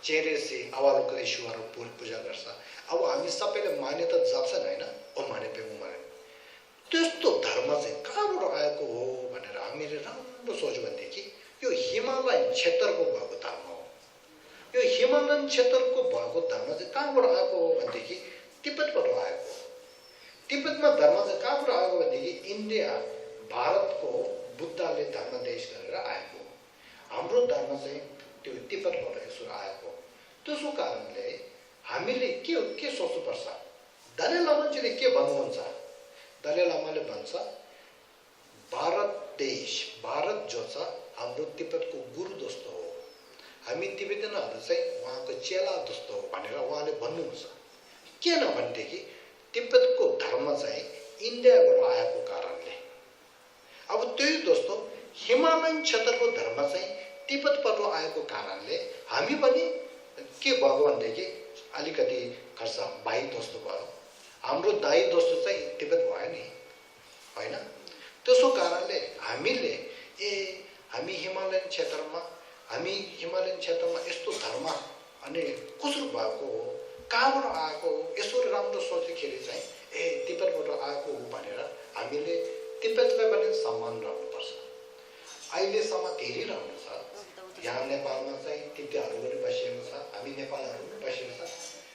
चेरेसी अवलोकनेश्वरको पूजा गर्छ अब हामी सबैले मान्यता जाप्छन् हैन ओ माने पे माने त्यस्तो धर्म चाहिँ कहाँबाट आएको हो भनेर हामीले राम्रो सोच्यो भनेदेखि यो हिमालयन क्षेत्रको भएको धर्म हो यो हिमालयन क्षेत्रको भएको धर्म चाहिँ कहाँबाट आएको हो भनेदेखि तिब्बतबाट आएको हो तिब्बतमा धर्म चाहिँ कहाँबाट आएको भनेदेखि इन्डिया भारतको बुद्धले धर्म देश गरेर आएको हाम्रो धर्म चाहिँ त्यो तिब्बतबाट यसो आएको त्यसो कारणले हामीले के सोच्नुपर्छ दलाई लामाले के भन्नुहुन्छ दलाई लामाले भन्छ भारत देश भारत जो छ हाम्रो तिब्बतको गुरु जस्तो हो हामी तिब्बतीयनहरु चाहिँ उहाँको चेला जस्तो हो भनेर उहाँले भन्नुहुन्छ किन भनेदेखि तिब्बतको धर्म चाहिँ इन्डियाबाट आएको कारणले अब त्यही जस्तो हिमालयन क्षेत्रको धर्म चाहिँ तिब्बतबाट आएको कारणले हामी पनि के भयो भनेदेखि अलिकति खर्च भाइ जस्तो भयो हाम्रो दाइ जस्तो चाहिँ तिब्बत भयो नि हैन त्यसो कारणले हामीले हामी हिमालयन क्षेत्रमा यस्तो धर्म अनि कसरी भएको हो कहाँबाट आएको हो यसो राम्रो सोच्दाखेरि चाहिँ तिब्बतबाट आएको हो भनेर हामीले तिब्बतलाई पनि सम्मान गर्नुपर्छ अहिलेसम्म धेरै राम्रो छ यहाँ नेपालमा चाहिँ तिब्बतीहरू पनि बसिएको छ हामी नेपालहरू पनि बसिएको छ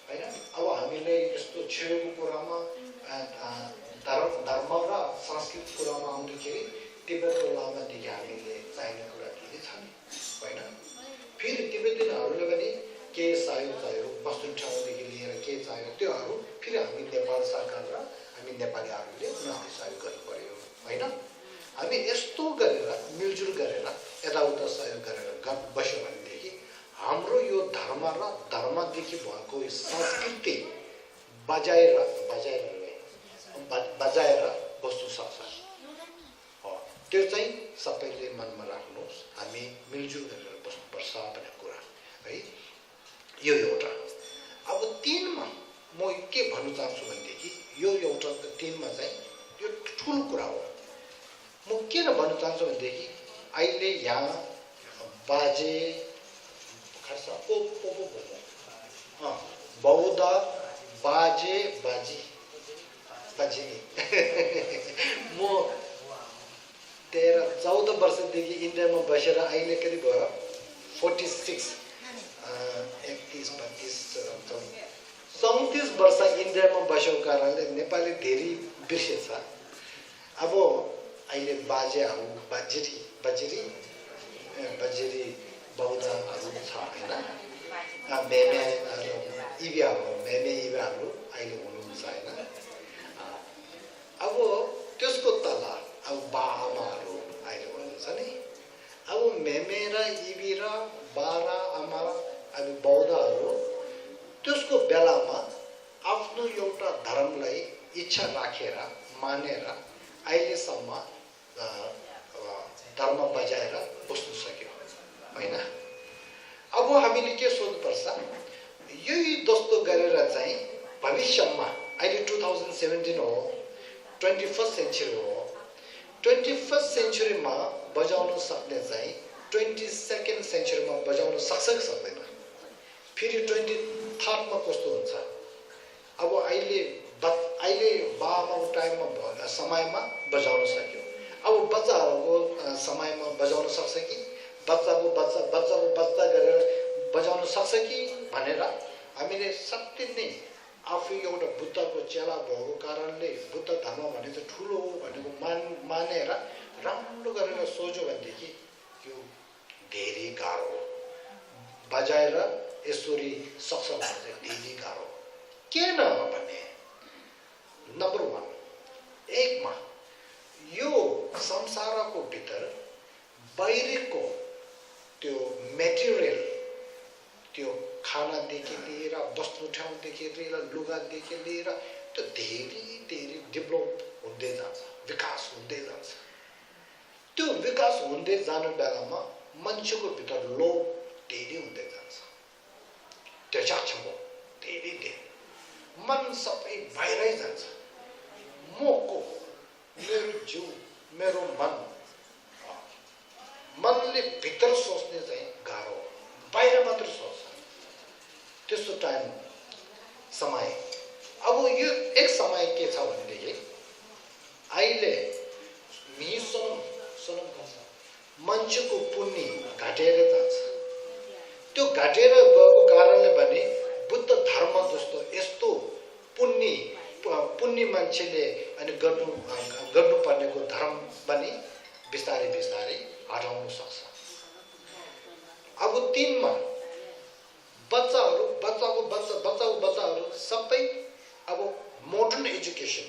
हैन अब हामीले यस्तो छेउको कुरामा धर्म र संस्कृति कुरामा आउँदाखेरि तिब्बतको लामादेखि हामीले चाहिने कुरा के छ नि हैन फेरि तिब्बतीहरूले पनि के सहयोग चाहियो बस्ने ठाउँदेखि लिएर के चाहियो त्योहरू फेरि हामी नेपाल सरकार र हामी नेपालीहरूले उनीहरूलाई सहयोग गर्नु पर्यो हैन हामी यस्तो गरेर मिलजुल गरेर यताउता सहयोग गरेर बस्यो भनेदेखि हाम्रो यो धर्म र धर्मदेखि भएको संस्कृति बजाएर बस्नु सक्छ त्यो चाहिँ सबैले मनमा राख्नुहोस् हामी मिलजुल गरेर बस्नुपर्छ भन्ने कुरा है यो एउटा अब 3 मा म के भन्न चाहन्छु भनेदेखि यो एउटा 3 मा चाहिँ यो ठुलो कुरा हो म किन भन्न चाहन्छु भनेदेखि अहिले यहाँ बाजे खर्च बौद्ध बाजे बाजी म 13-14 वर्षदेखि इन्डियामा बसेर अहिले कति भयो 46 34 वर्ष इन्डियामा बसेको कारणले नेपाली धेरै बिर्सेछ अब अहिले बाजेहरू बजेरी बौद्धहरू छ हैन मेमे इबियाहरू अहिले हुनुहुन्छ हैन अब त्यसको तल अब बाआमाहरू अहिले हुनुहुन्छ नि अब मेमे र इबी र बारा आमा अब बौद्धहरू त्यसको बेलामा आफ्नो एउटा धर्मलाई इच्छा राखेर मानेर अहिलेसम्म धर्म बजाएर बस्नु सक्यो हैन अब हामीले के सोच्नुपर्छ यही जस्तो गरेर चाहिँ भविष्यमा अहिले 2017 हो 21st सेन्चुरी हो 21st सेन्चुरीमा बजाउन सक्ने चाहिँ 22nd सेन्चुरीमा बजाउन सक्छ कि सक्दैन फेरि 23rd मा कस्तो हुन्छ अब अहिले बाबाको टाइममा समयमा बजाउन सक्यो अब बच्चाहरूको समयमा बजाउन सक्छ कि बच्चाको बच्चा गरेर बजाउन सक्छ कि भनेर हामीले सत्य नै आफू एउटा बुद्धको चेला भएको कारणले बुद्ध धर्म भने चाहिँ ठुलो हो भनेको मानेर राम्रो गरेर सोच्यो भनेदेखि यो धेरै गाह्रो हो बजाएर यसरी सक्छ भने चाहिँ धेरै गाह्रो किन भने नम्बर 1 एकमा यो संसारको भित्र बाहिरको त्यो मेटेरियल त्यो खानादेखि लिएर बस्नु ठाउँदेखि लिएर लुगादेखि लिएर त्यो धेरै डेभलप हुँदै जान्छ विकास हुँदै जान्छ त्यो विकास हुँदै जाने बेलामा मान्छेको भित्र लोभ धेरै हुँदै जान्छ त्यो चाख्छ धेरै मन सबै बाहिरै जान्छ मको मेरो जिउ मेरो मनले आफूले भित्र सोच्ने चाहिँ गाह्रो, बाहिर मात्र सोच्छ त्यस्तो टाइम समय। अब यो एक समय के छ भनेदेखि अहिले सुनम मान्छेको पुण्य घटेर जान्छ। त्यो घटेर गएको कारणले भने बुद्ध धर्म जस्तो यस्तो पुण्य मान्छेले अनि गर्नुपर्नेको धर्म पनि बिस्तारै बिस्तारै हटाउन सक्छ। अब 3 मा बच्चाहरू सबै अब मोडर्न एजुकेसन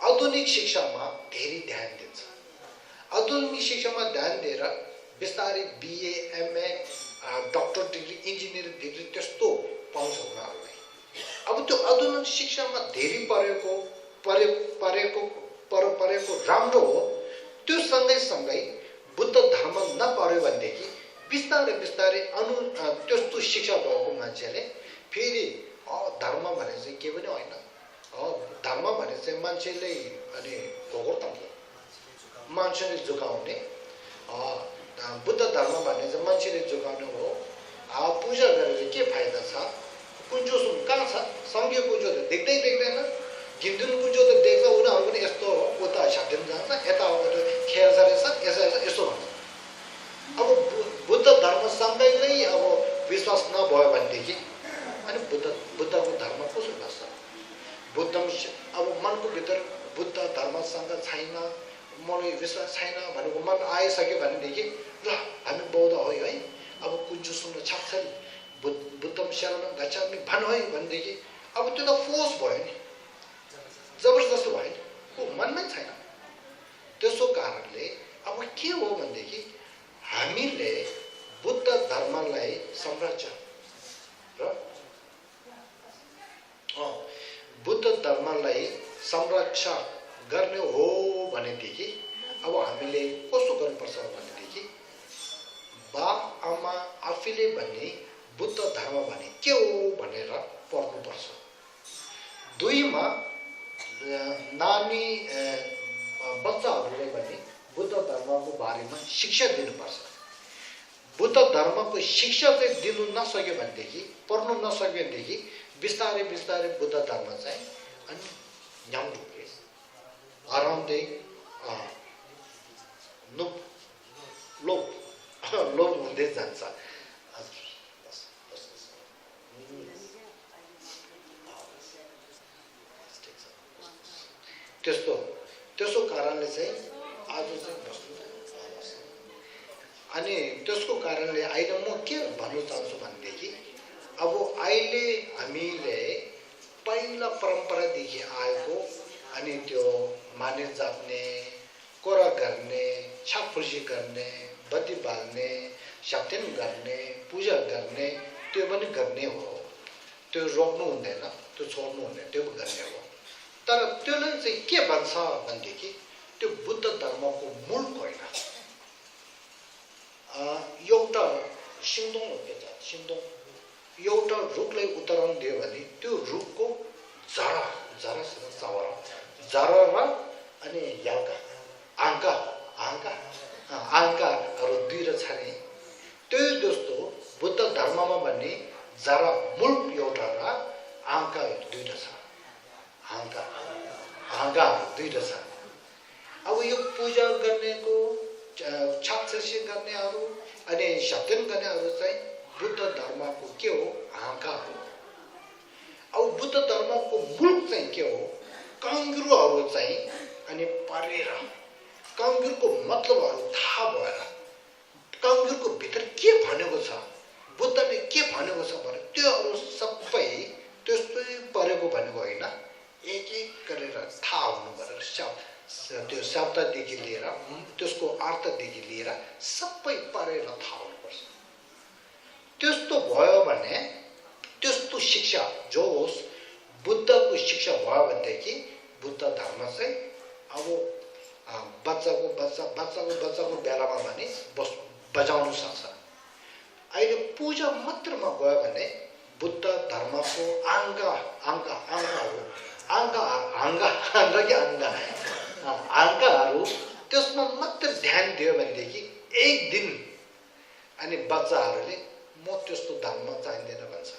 आधुनिक शिक्षामा धेरै ध्यान दिन्छ। आधुनिक शिक्षामा ध्यान दिएर बिस्तारै BA, MA, doctor degree, engineering degree त्यस्तो पाउँछ उनीहरूलाई। अब त्यो आधुनिक शिक्षामा धेरै परेको राम्रो हो। त्यो सँगै बुद्ध धर्म नपऱ्यो भनेदेखि बिस्तारै त्यस्तो शिक्षा भएको मान्छेले फेरि धर्म भने चाहिँ के पनि होइन, धर्म भने चाहिँ मान्छेले अनि मान्छेले झुकाउने, बुद्ध धर्म भन्ने चाहिँ मान्छेले झुकाउने हो। पूजा गरेर के फाइदा छ? कुञ्जो सुन कहाँ छ? सङ्घीय कुञ्जो त देख्दैन, हिन्दू कुञ्जो त देख्छ। उनीहरू पनि यस्तो हो, उता छाप्दिन जान्छ, यताबाट खेल्छ रहेछ, यसो भन्छ। अब बुद्ध धर्मसँगै नै अब विश्वास नभयो भनेदेखि अनि बुद्धको धर्म कसो बस्छ? अब मनको भित्र बुद्ध धर्मसँग छैन, मलाई विश्वास छैन भनेको मन आइसक्यो भनेदेखि ल हामी बौद्ध हो है, अब कुञ्जो सुन्न छाप्छ नि, बुद्धम शरणम गच्छामि भन्नु है भनेदेखि अब त्यो त फोर्स भयो नि, जबरजस्ती भयो नि, को मनमै छैन। त्यसो कारणले अब के हो भनेदेखि हामीले बुद्ध धर्मलाई संरक्षण र बुद्ध धर्मलाई संरक्षण गर्ने हो भनेदेखि अब हामीले कस्तो गर्नुपर्छ भनेदेखि बाप आमा आफैले भन्ने बुद्ध धर्म भने के हो भनेर पढ्नुपर्छ। 2 मा नानी बच्चाहरूले पनि बुद्ध धर्मको बारेमा शिक्षा दिनुपर्छ। बुद्ध धर्मको शिक्षा चाहिँ दिनु नसक्यो भनेदेखि, पढ्नु नसक्यो भनेदेखि बिस्तारै बुद्ध धर्म चाहिँ अनि न्याउडुके हराउँदै लोप हुँदै जान्छ। त्यसो कारणले चाहिँ आज चाहिँ अनि त्यसको कारणले अहिले म के भन्न चाहन्छु भनेदेखि अब अहिले हामीले पहिला परम्परादेखि आएको अनि त्यो माने जाप्ने, कोरा गर्ने, छापफुर्सी गर्ने, बत्ती बाल्ने, सप्तन गर्ने, पूजा गर्ने, त्यो पनि गर्ने हो। त्यो रोक्नु हुँदैन, त्यो छोड्नु हुँदैन, त्यो गर्ने हो। तर त्यसले चाहिँ के भन्छ भनेदेखि त्यो बुद्ध धर्मको मूल होइन। एउटा सिङदोङ हो के छ, सिङदोङ एउटा रुखलाई उदाहरण दियो भने त्यो रुखको जरा र अनि याका आङ्काहरू 2 र छ नि। त्यो जस्तो बुद्ध धर्ममा भन्ने जरा मूल एउटा र आङ्का 2 छ। आङ्काहरू 2 छ। अब यो पूजा गर्नेको छापछेसी गर्नेहरू अनि सत्यन गर्नेहरू चाहिँ बुद्ध धर्मको के हो? आङ्का हो। अब बुद्ध धर्मको मूल चाहिँ के हो? काङ्गुरोहरू चाहिँ अनि परेर काङ्गुरको मतलबहरू थाहा भएर काङ्गुरको भित्र के भनेको छ, बुद्धले के भनेको छ भने त्योहरू सबै त्यस्तै परेको भनेको होइन, एक गरेर थाहा हुनु गरेर त्यो शब्ददेखि लिएर त्यसको अर्थदेखि लिएर सबै परेर थाहा हुनुपर्छ। त्यस्तो भयो भने त्यस्तो शिक्षा जो होस् बुद्धको शिक्षा भयो भनेदेखि बुद्ध धर्म चाहिँ अब बच्चाको बेलामा भने बचाउन सक्छ। अहिले पूजा मात्रमा गयो भने बुद्ध धर्मको आङ्काहरू त्यसमा मात्र ध्यान दियो भनेदेखि एक दिन अनि बच्चाहरूले म त्यस्तो धर्म चाहिँदैन भन्छ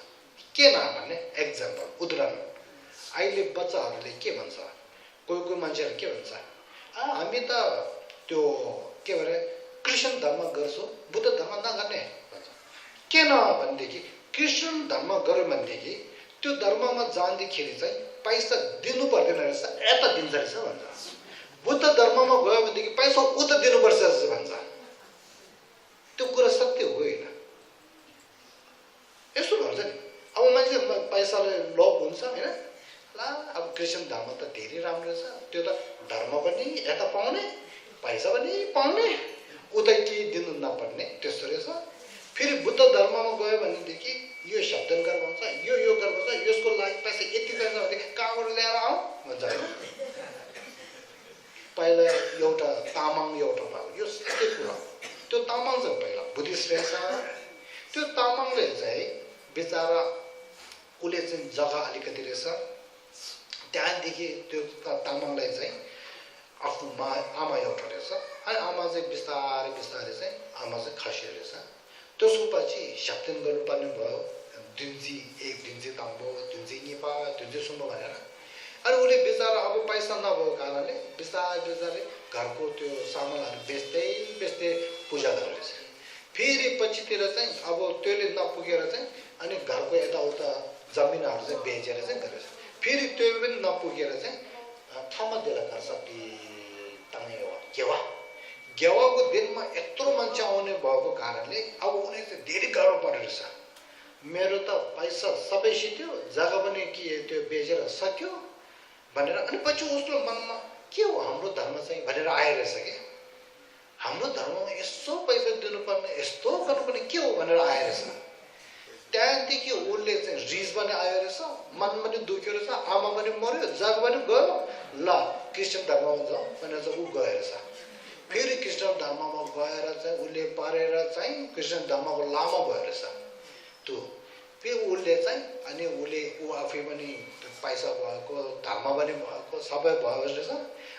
के न भन्ने एक्जाम्पल उदाहरण अहिले बच्चाहरूले के भन्छ कोही मान्छेहरू के भन्छ हामी त त्यो के भरे क्रिस्चियन धर्म गर्छौँ बुद्ध धर्म नगर्ने भन्छ के न भनेदेखि क्रिस्चियन धर्म गर्यो भनेदेखि त्यो धर्ममा जाँदाखेरि चाहिँ पैसा दिनु पर्दैन रहेछ यता दिन्छ रहेछ भन्छ बुद्ध धर्ममा गयो भनेदेखि पैसा उता दिनुपर्छ जस्तो भन्छ त्यो कुरा सत्य होइन यसो भन्छ नि अब मान्छे पैसाले लोभ हुन्छ होइन ला अब क्रिस्चियन धर्म त धेरै राम्रो छ त्यो त धर्म पनि यता पाउने पैसा पनि पाउने उता के दिनु नपर्ने त्यस्तो रहेछ फेरि बुद्ध धर्ममा गयो भनेदेखि यो शब्दन गर भन्छ यो गर भन्छ यसको लागि पैसा यति चाहिन्छ भनेदेखि कहाँबाट ल्याएर आऊ भन्छ होइन पहिला एउटा तामाङ एउटा भयो यो सबै कुरा त्यो तामाङ चाहिँ पहिला बुद्धिस्ट रहेछ त्यो तामाङले चाहिँ बिचरा उसले चाहिँ जग्गा अलिकति रहेछ त्यहाँदेखि त्यो तामाङलाई चाहिँ आफ्नो आमा एउटा रहेछ अनि आमा चाहिँ बिस्तारै बिस्तारै चाहिँ आमा चाहिँ खस्यो रहेछ त्यसको पछि शब्दन गर्नुपर्ने भयो दिन्जी एक दिन्जी ताम्बो दिन्जी निपा दिन्जी सुम्बो भनेर अनि उसले बिचरा अब पैसा नभएको कारणले बिस्तारै बिस्तारै घरको त्यो सामानहरू बेच्दै पूजा गरेछ फेरि पछितिर चाहिँ अब त्यसले नपुगेर चाहिँ अनि घरको यताउता जमिनहरू चाहिँ बेचेर चाहिँ गरेछ फेरि त्यो पनि नपुगेर चाहिँ ठाउँमा देला कर्सपी तानेवा गेवाको दिनमा यत्रो मान्छे आउने भएको कारणले अब उनी चाहिँ धेरै गाह्रो परेछ मेरो त पैसा सबै सित्यो जग्गा पनि के त्यो बेचेर सक्यो भनेर अनि पछि उसको मनमा के हो हाम्रो धर्म चाहिँ भनेर आइरहेछ कि हाम्रो धर्ममा यस्तो पैसा दिनुपर्ने यस्तो गर्नुपर्ने के हो भनेर आइरहेछ त्यहाँदेखि उसले चाहिँ रिस पनि आयो रहेछ मन पनि दुख्यो रहेछ आमा पनि मर्यो जग पनि गयो ल क्रिस्चियन धर्ममा जाउँ भनेर चाहिँ ऊ गयो रहेछ फेरि क्रिस्चियन धर्ममा गएर चाहिँ उसले परेर चाहिँ क्रिस्चियन धर्मको लामा भयो रहेछ त्यो फेरि उसले चाहिँ अनि उसले ऊ आफै पनि पैसा भएको धर्म पनि भएको सबै भयो रहेछ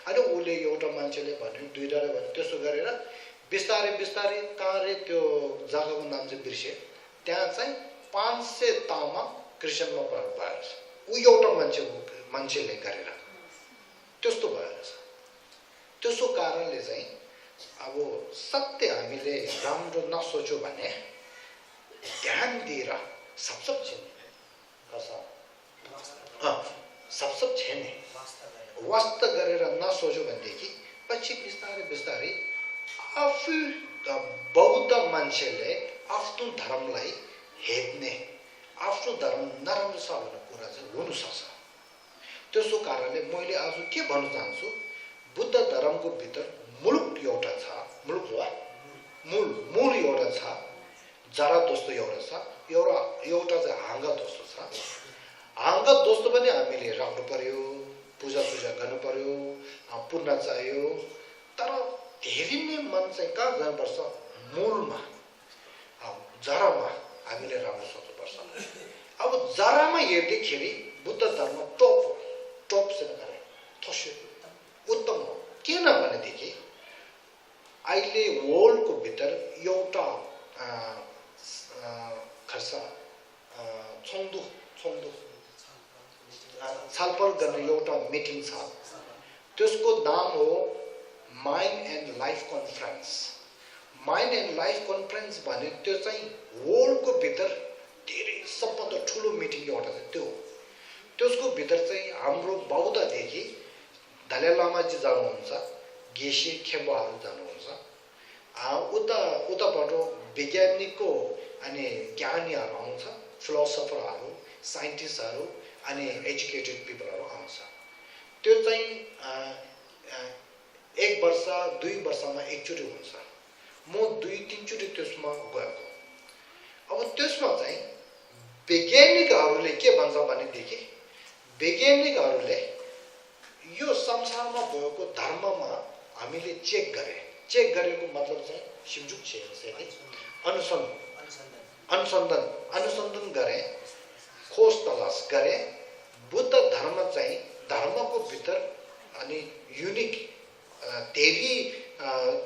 अनि उसले एउटा मान्छेले भन्यो दुईवटाले भन्यो त्यसो गरेर बिस्तारै बिस्तारै कहाँ रे त्यो जग्गाको नाम चाहिँ बिर्स्यो त्यहाँ चाहिँ 500 तामा क्रिस्चियनमा भयो रहेछ ऊ एउटा मान्छेले गरेर त्यस्तो भयो रहेछ त्यसो कारणले चाहिँ अब सत्य हामीले राम्रो नसोच्यो भने ध्यान दिएर सब छेने सब छेने वास्ता गरेर नसोच्यो भनेदेखि पछि बिस्तारै बिस्तारै आफू बौद्ध मान्छेले आफ्नो धर्मलाई हेर्ने आफ्नो धर्म नराम्रो छ भन्ने कुरा चाहिँ हुनसक्छ त्यसो कारणले मैले आज के भन्न चाहन्छु बुद्ध धर्मको भित्र मुलुक एउटा छ मुलुक वा मूल एउटा छ जरा दोस्तो एउटा छ एउटा चाहिँ हाँगा दोस्तो छ हाँगा दोस्तो पनि हामीले राख्नु पर्यो पूजा गर्नु पर्यो पुण्य चाहियो तर धेरै नै मन चाहिँ कहाँ जानुपर्छ मूलमा जरामा हामीले राम्रो सोच्नुपर्छ अब जरामा हेर्दाखेरि बुद्ध धर्म टपसँग गरे थस्यो उत्तम हो किन भनेदेखि अहिले वर्ल्डको भित्र एउटा खर्सा छन्दु छलफल गर्ने एउटा मिटिङ छ त्यसको नाम हो माइन्ड एन्ड लाइफ कन्फरेन्स भने त्यो चाहिँ वर्ल्डको भित्र धेरै सबभन्दा ठुलो मिटिङ एउटा छ त्यो त्यसको भित्र चाहिँ हाम्रो बौद्धदेखि दलाई लामाजी जानुहुन्छ गेसी खेम्बाहरू जानुहुन्छ उताबाट वैज्ञानिकको अनि ज्ञानीहरू आउँछ फिलोसफरहरू साइन्टिस्टहरू अनि एजुकेटेड पिपलहरू आउँछ त्यो चाहिँ 1 वर्ष 2 वर्षमा एकचोटि हुन्छ म 2-3 चोटि त्यसमा गएको अब त्यसमा चाहिँ वैज्ञानिकहरूले के भन्छ भनेदेखि वैज्ञानिकहरूले यो संसारमा भएको धर्ममा हामीले चेक गरेको मतलब चाहिँ सिमजुक छ अनुसन्धान गरे खोज तलास गरे बुद्ध धर्म चाहिँ धर्मको भित्र अनि युनिक धेरै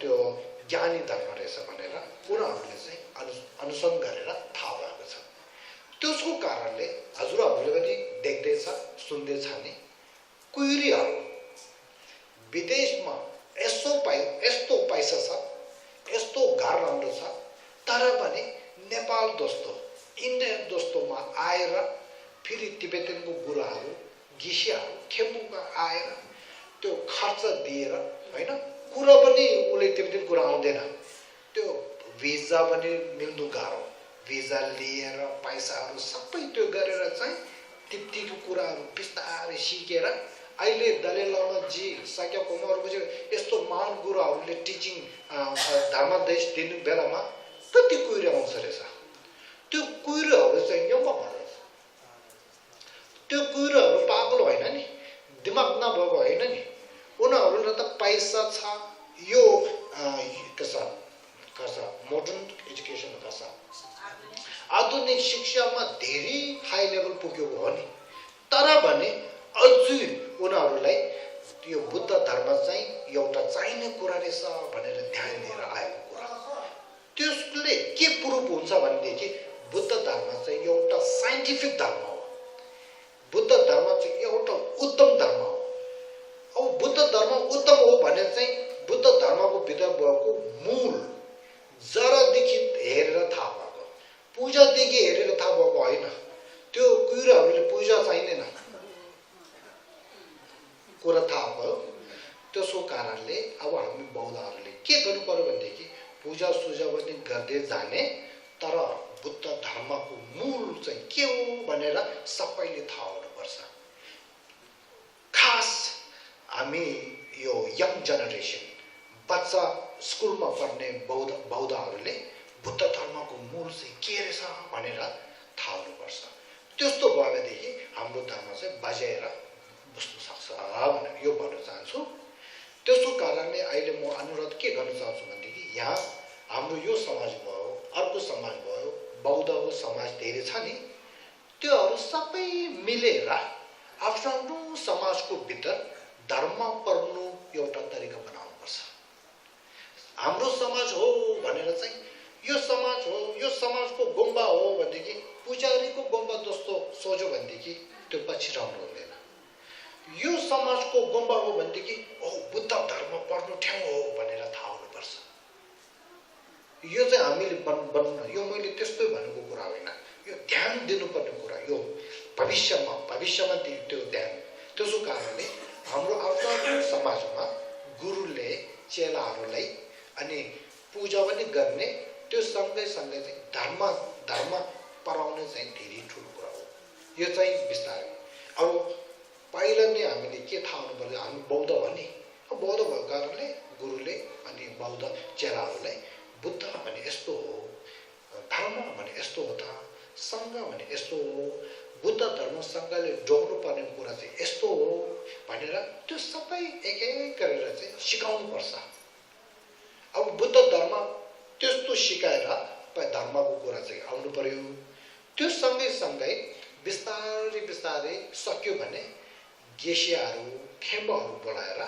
त्यो ज्ञानी धर्म रहेछ भनेर उनीहरूले चाहिँ अनुसरण गरेर थाहा भएको छ। त्यसको कारणले हजुरहरूले पनि देख्दैछ सुन्दैछ नि कुइरीहरू विदेशमा यस्तो पैसा छ यस्तो घर राम्रो छ तर पनि नेपाल जस्तो इन्डिया जस्तोमा आएर फेरि तिब्बतको गुरुहरू गिसियाहरू खेम्बुका आएर त्यो खर्च दिएर हैन कुरा पनि उले तिब्बतको कुरा आउँदैन त्यो भिजा पनि मिल्नु गाह्रो भिजा लिएर पैसाहरू सबै त्यो गरेर चाहिँ तिब्बतको कुराहरू बिस्तारै सिकेर अहिले दलाइ लामा जी साक्या कुमारपछि यस्तो महान गुरुहरूले टिचिङ धर्मदेश दिनु बेलामा कति कुइरो आउँछ रहेछ त्यो कुइरोहरू चाहिँ यौमा भन्छ त्यो कुइरोहरू पागल होइन नि दिमाग नभएको होइन नि उनीहरूलाई त पैसा छ यो कसा मोडर्न एजुकेसन कसा आधुनिक शिक्षामा धेरै हाई लेभल पुगेको हो नि तर भने अझै उनीहरूलाई यो बुद्ध धर्म चाहिँ एउटा चाहिने कुरा रहेछ भनेर ध्यान दिएर आएको कुरा त्यसले के प्रुफ हुन्छ भनेदेखि बुद्ध धर्म चाहिँ एउटा साइन्टिफिक धर्म हो बुद्ध धर्म चाहिँ एउटा उत्तम धर्म हो अब बुद्ध धर्म उत्तम हो भने चाहिँ बुद्ध धर्मको भित्र भएको मूल जरादेखि हेरेर थाहा भएको पूजादेखि हेरेर थाहा भएको होइन त्यो कुइरोहरूले पूजा चाहिँदैन कुरा थाहा भयो त्यसको कारणले अब हामी बौद्धहरूले के गर्नु पर्यो भनेदेखि पूजा सुजा पनि गर्दै जाने तर बुद्ध धर्मको मूल चाहिँ के हो भनेर सबैले थाहा हुनुपर्छ खास हामी यो यङ जेनेरेसन बच्चा स्कुलमा पढ्ने बौद्धहरूले बुद्ध धर्मको मूल चाहिँ के रहेछ भनेर थाहा हुनुपर्छ त्यस्तो भएदेखि हाम्रो धर्म चाहिँ बजाएर बस्न सक्छ भनेर यो भन्न चाहन्छु त्यसको कारणले अहिले म अनुरोध के गर्न चाहन्छु भनेदेखि यहाँ हाम्रो यो समाज भयो अर्को समाज भयो बौद्धको समाज धेरै छ नि त्योहरू सबै मिलेर आफ्नो समाजको भित्र धर्म पर्नु एउटा तरिका बनाउनुपर्छ हाम्रो समाज हो भनेर चाहिँ यो समाज हो यो समाजको गुम्बा हो भनेदेखि पुजारीको गुम्बा जस्तो सोच्यो भनेदेखि त्यो पछि राम्रो हुँदैन यो समाजको गुम्बा हो भनेदेखि बुद्ध धर्म पढ्नु ठाउँ हो भनेर थाहा हुनुपर्छ यो चाहिँ हामीले बन्नु यो मैले त्यस्तै भनेको कुरा होइन यो ध्यान दिनुपर्ने कुरा यो भविष्यमा त्यो ध्यान त्यसो कारणले हाम्रो आफ्नो समाजमा गुरुले चेलाहरूलाई अनि पूजा पनि गर्ने त्यो सँगै चाहिँ धर्म पराउने चाहिँ धेरै ठुलो कुरा हो यो चाहिँ बिस्तारै अब पहिला नै हामीले के थाहा हुनु पर्यो हामी बौद्ध भने बौद्ध भएको कारणले गुरुले अनि बौद्ध चेलाहरूलाई बुद्ध भने यस्तो हो धर्म भने यस्तो हो त सङ्घ भने यस्तो हो बुद्ध धर्म सङ्घले जोड्नु पर्ने कुरा चाहिँ यस्तो हो भनेर त्यो सबै एक एक गरेर चाहिँ सिकाउनु पर्छ अब बुद्ध धर्म त्यस्तो सिकाएर धर्मको कुरा चाहिँ आउनु पर्यो त्यो सँगै बिस्तारै सक्यो भने गेसियाहरू खेम्बाहरू बोलाएर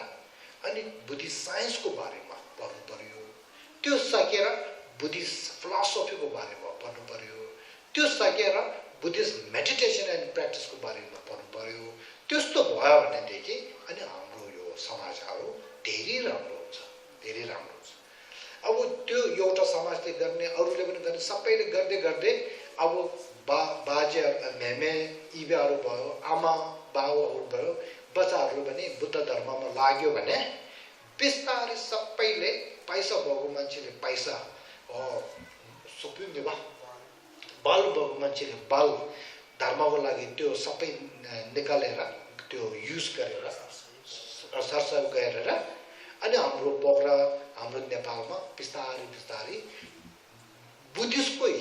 अनि बुद्धिस्ट साइन्सको बारेमा पढ्नु पर्यो त्यो सकेर बुद्धिस्ट फिलोसफीको बारेमा पढ्नु पर्यो त्यो सकेर बुद्धिस्ट मेडिटेसन एन्ड प्र्याक्टिसको बारेमा पढ्नु पर्यो त्यस्तो भयो भनेदेखि अनि हाम्रो यो समाजहरू धेरै राम्रो हुन्छ अब त्यो एउटा समाजले गर्ने अरूले पनि गर्ने सबैले गर्दै अब बाजे मेमे इबाहरू भयो आमा बाबुहरू भयो बच्चाहरू पनि बुद्ध धर्ममा लाग्यो भने बिस्तारै सबैले पैसा भएको मान्छेले पैसा सुक्रिने बल भएको मान्छेले बल धर्मको लागि त्यो सबै निकालेर त्यो युज गरेर सरसह गरेर अनि हाम्रो पोखरा हाम्रो नेपालमा बिस्तारै बुद्धिस्टकै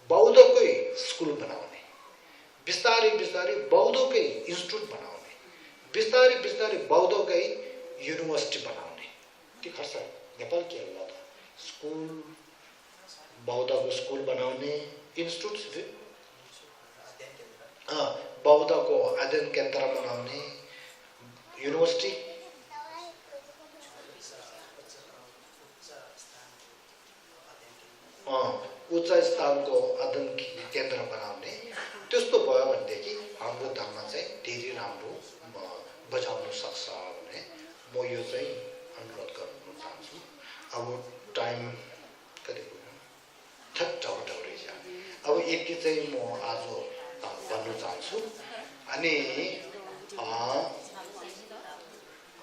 बौद्धकै स्कुल बनाउने बिस्तारै बौद्धकै इन्स्टिट्युट बनाउने बिस्तारै बौद्धकै युनिभर्सिटी बनाउने के खर्च नेपाल के होला त स्कुल बौद्धको स्कुल बनाउने इन्स्टिट्युट बौद्धको अध्ययन केन्द्र बनाउने युनिभर्सिटी उच्च स्थानको अध्ययन केन्द्र बनाउने त्यस्तो भयो भनेदेखि हाम्रो धर्म चाहिँ धेरै राम्रो बचाउन सक्छ भने म यो चाहिँ अनुरोध गर्न चाहन्छु। अब टाइम कति पुग्यो? ठट्टाउटै छ। अब यति चाहिँ म आज भन्न चाहन्छु। अनि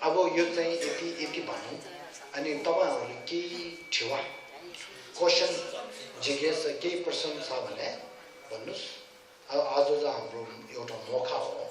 अब यो चाहिँ यति भनौँ। अनि तपाईँहरूले केही ठेवा क्वेसन जिज्ञासा केही प्रश्न छ भने भन्नुहोस्। आज चाहिँ हाम्रो एउटा मौका हो।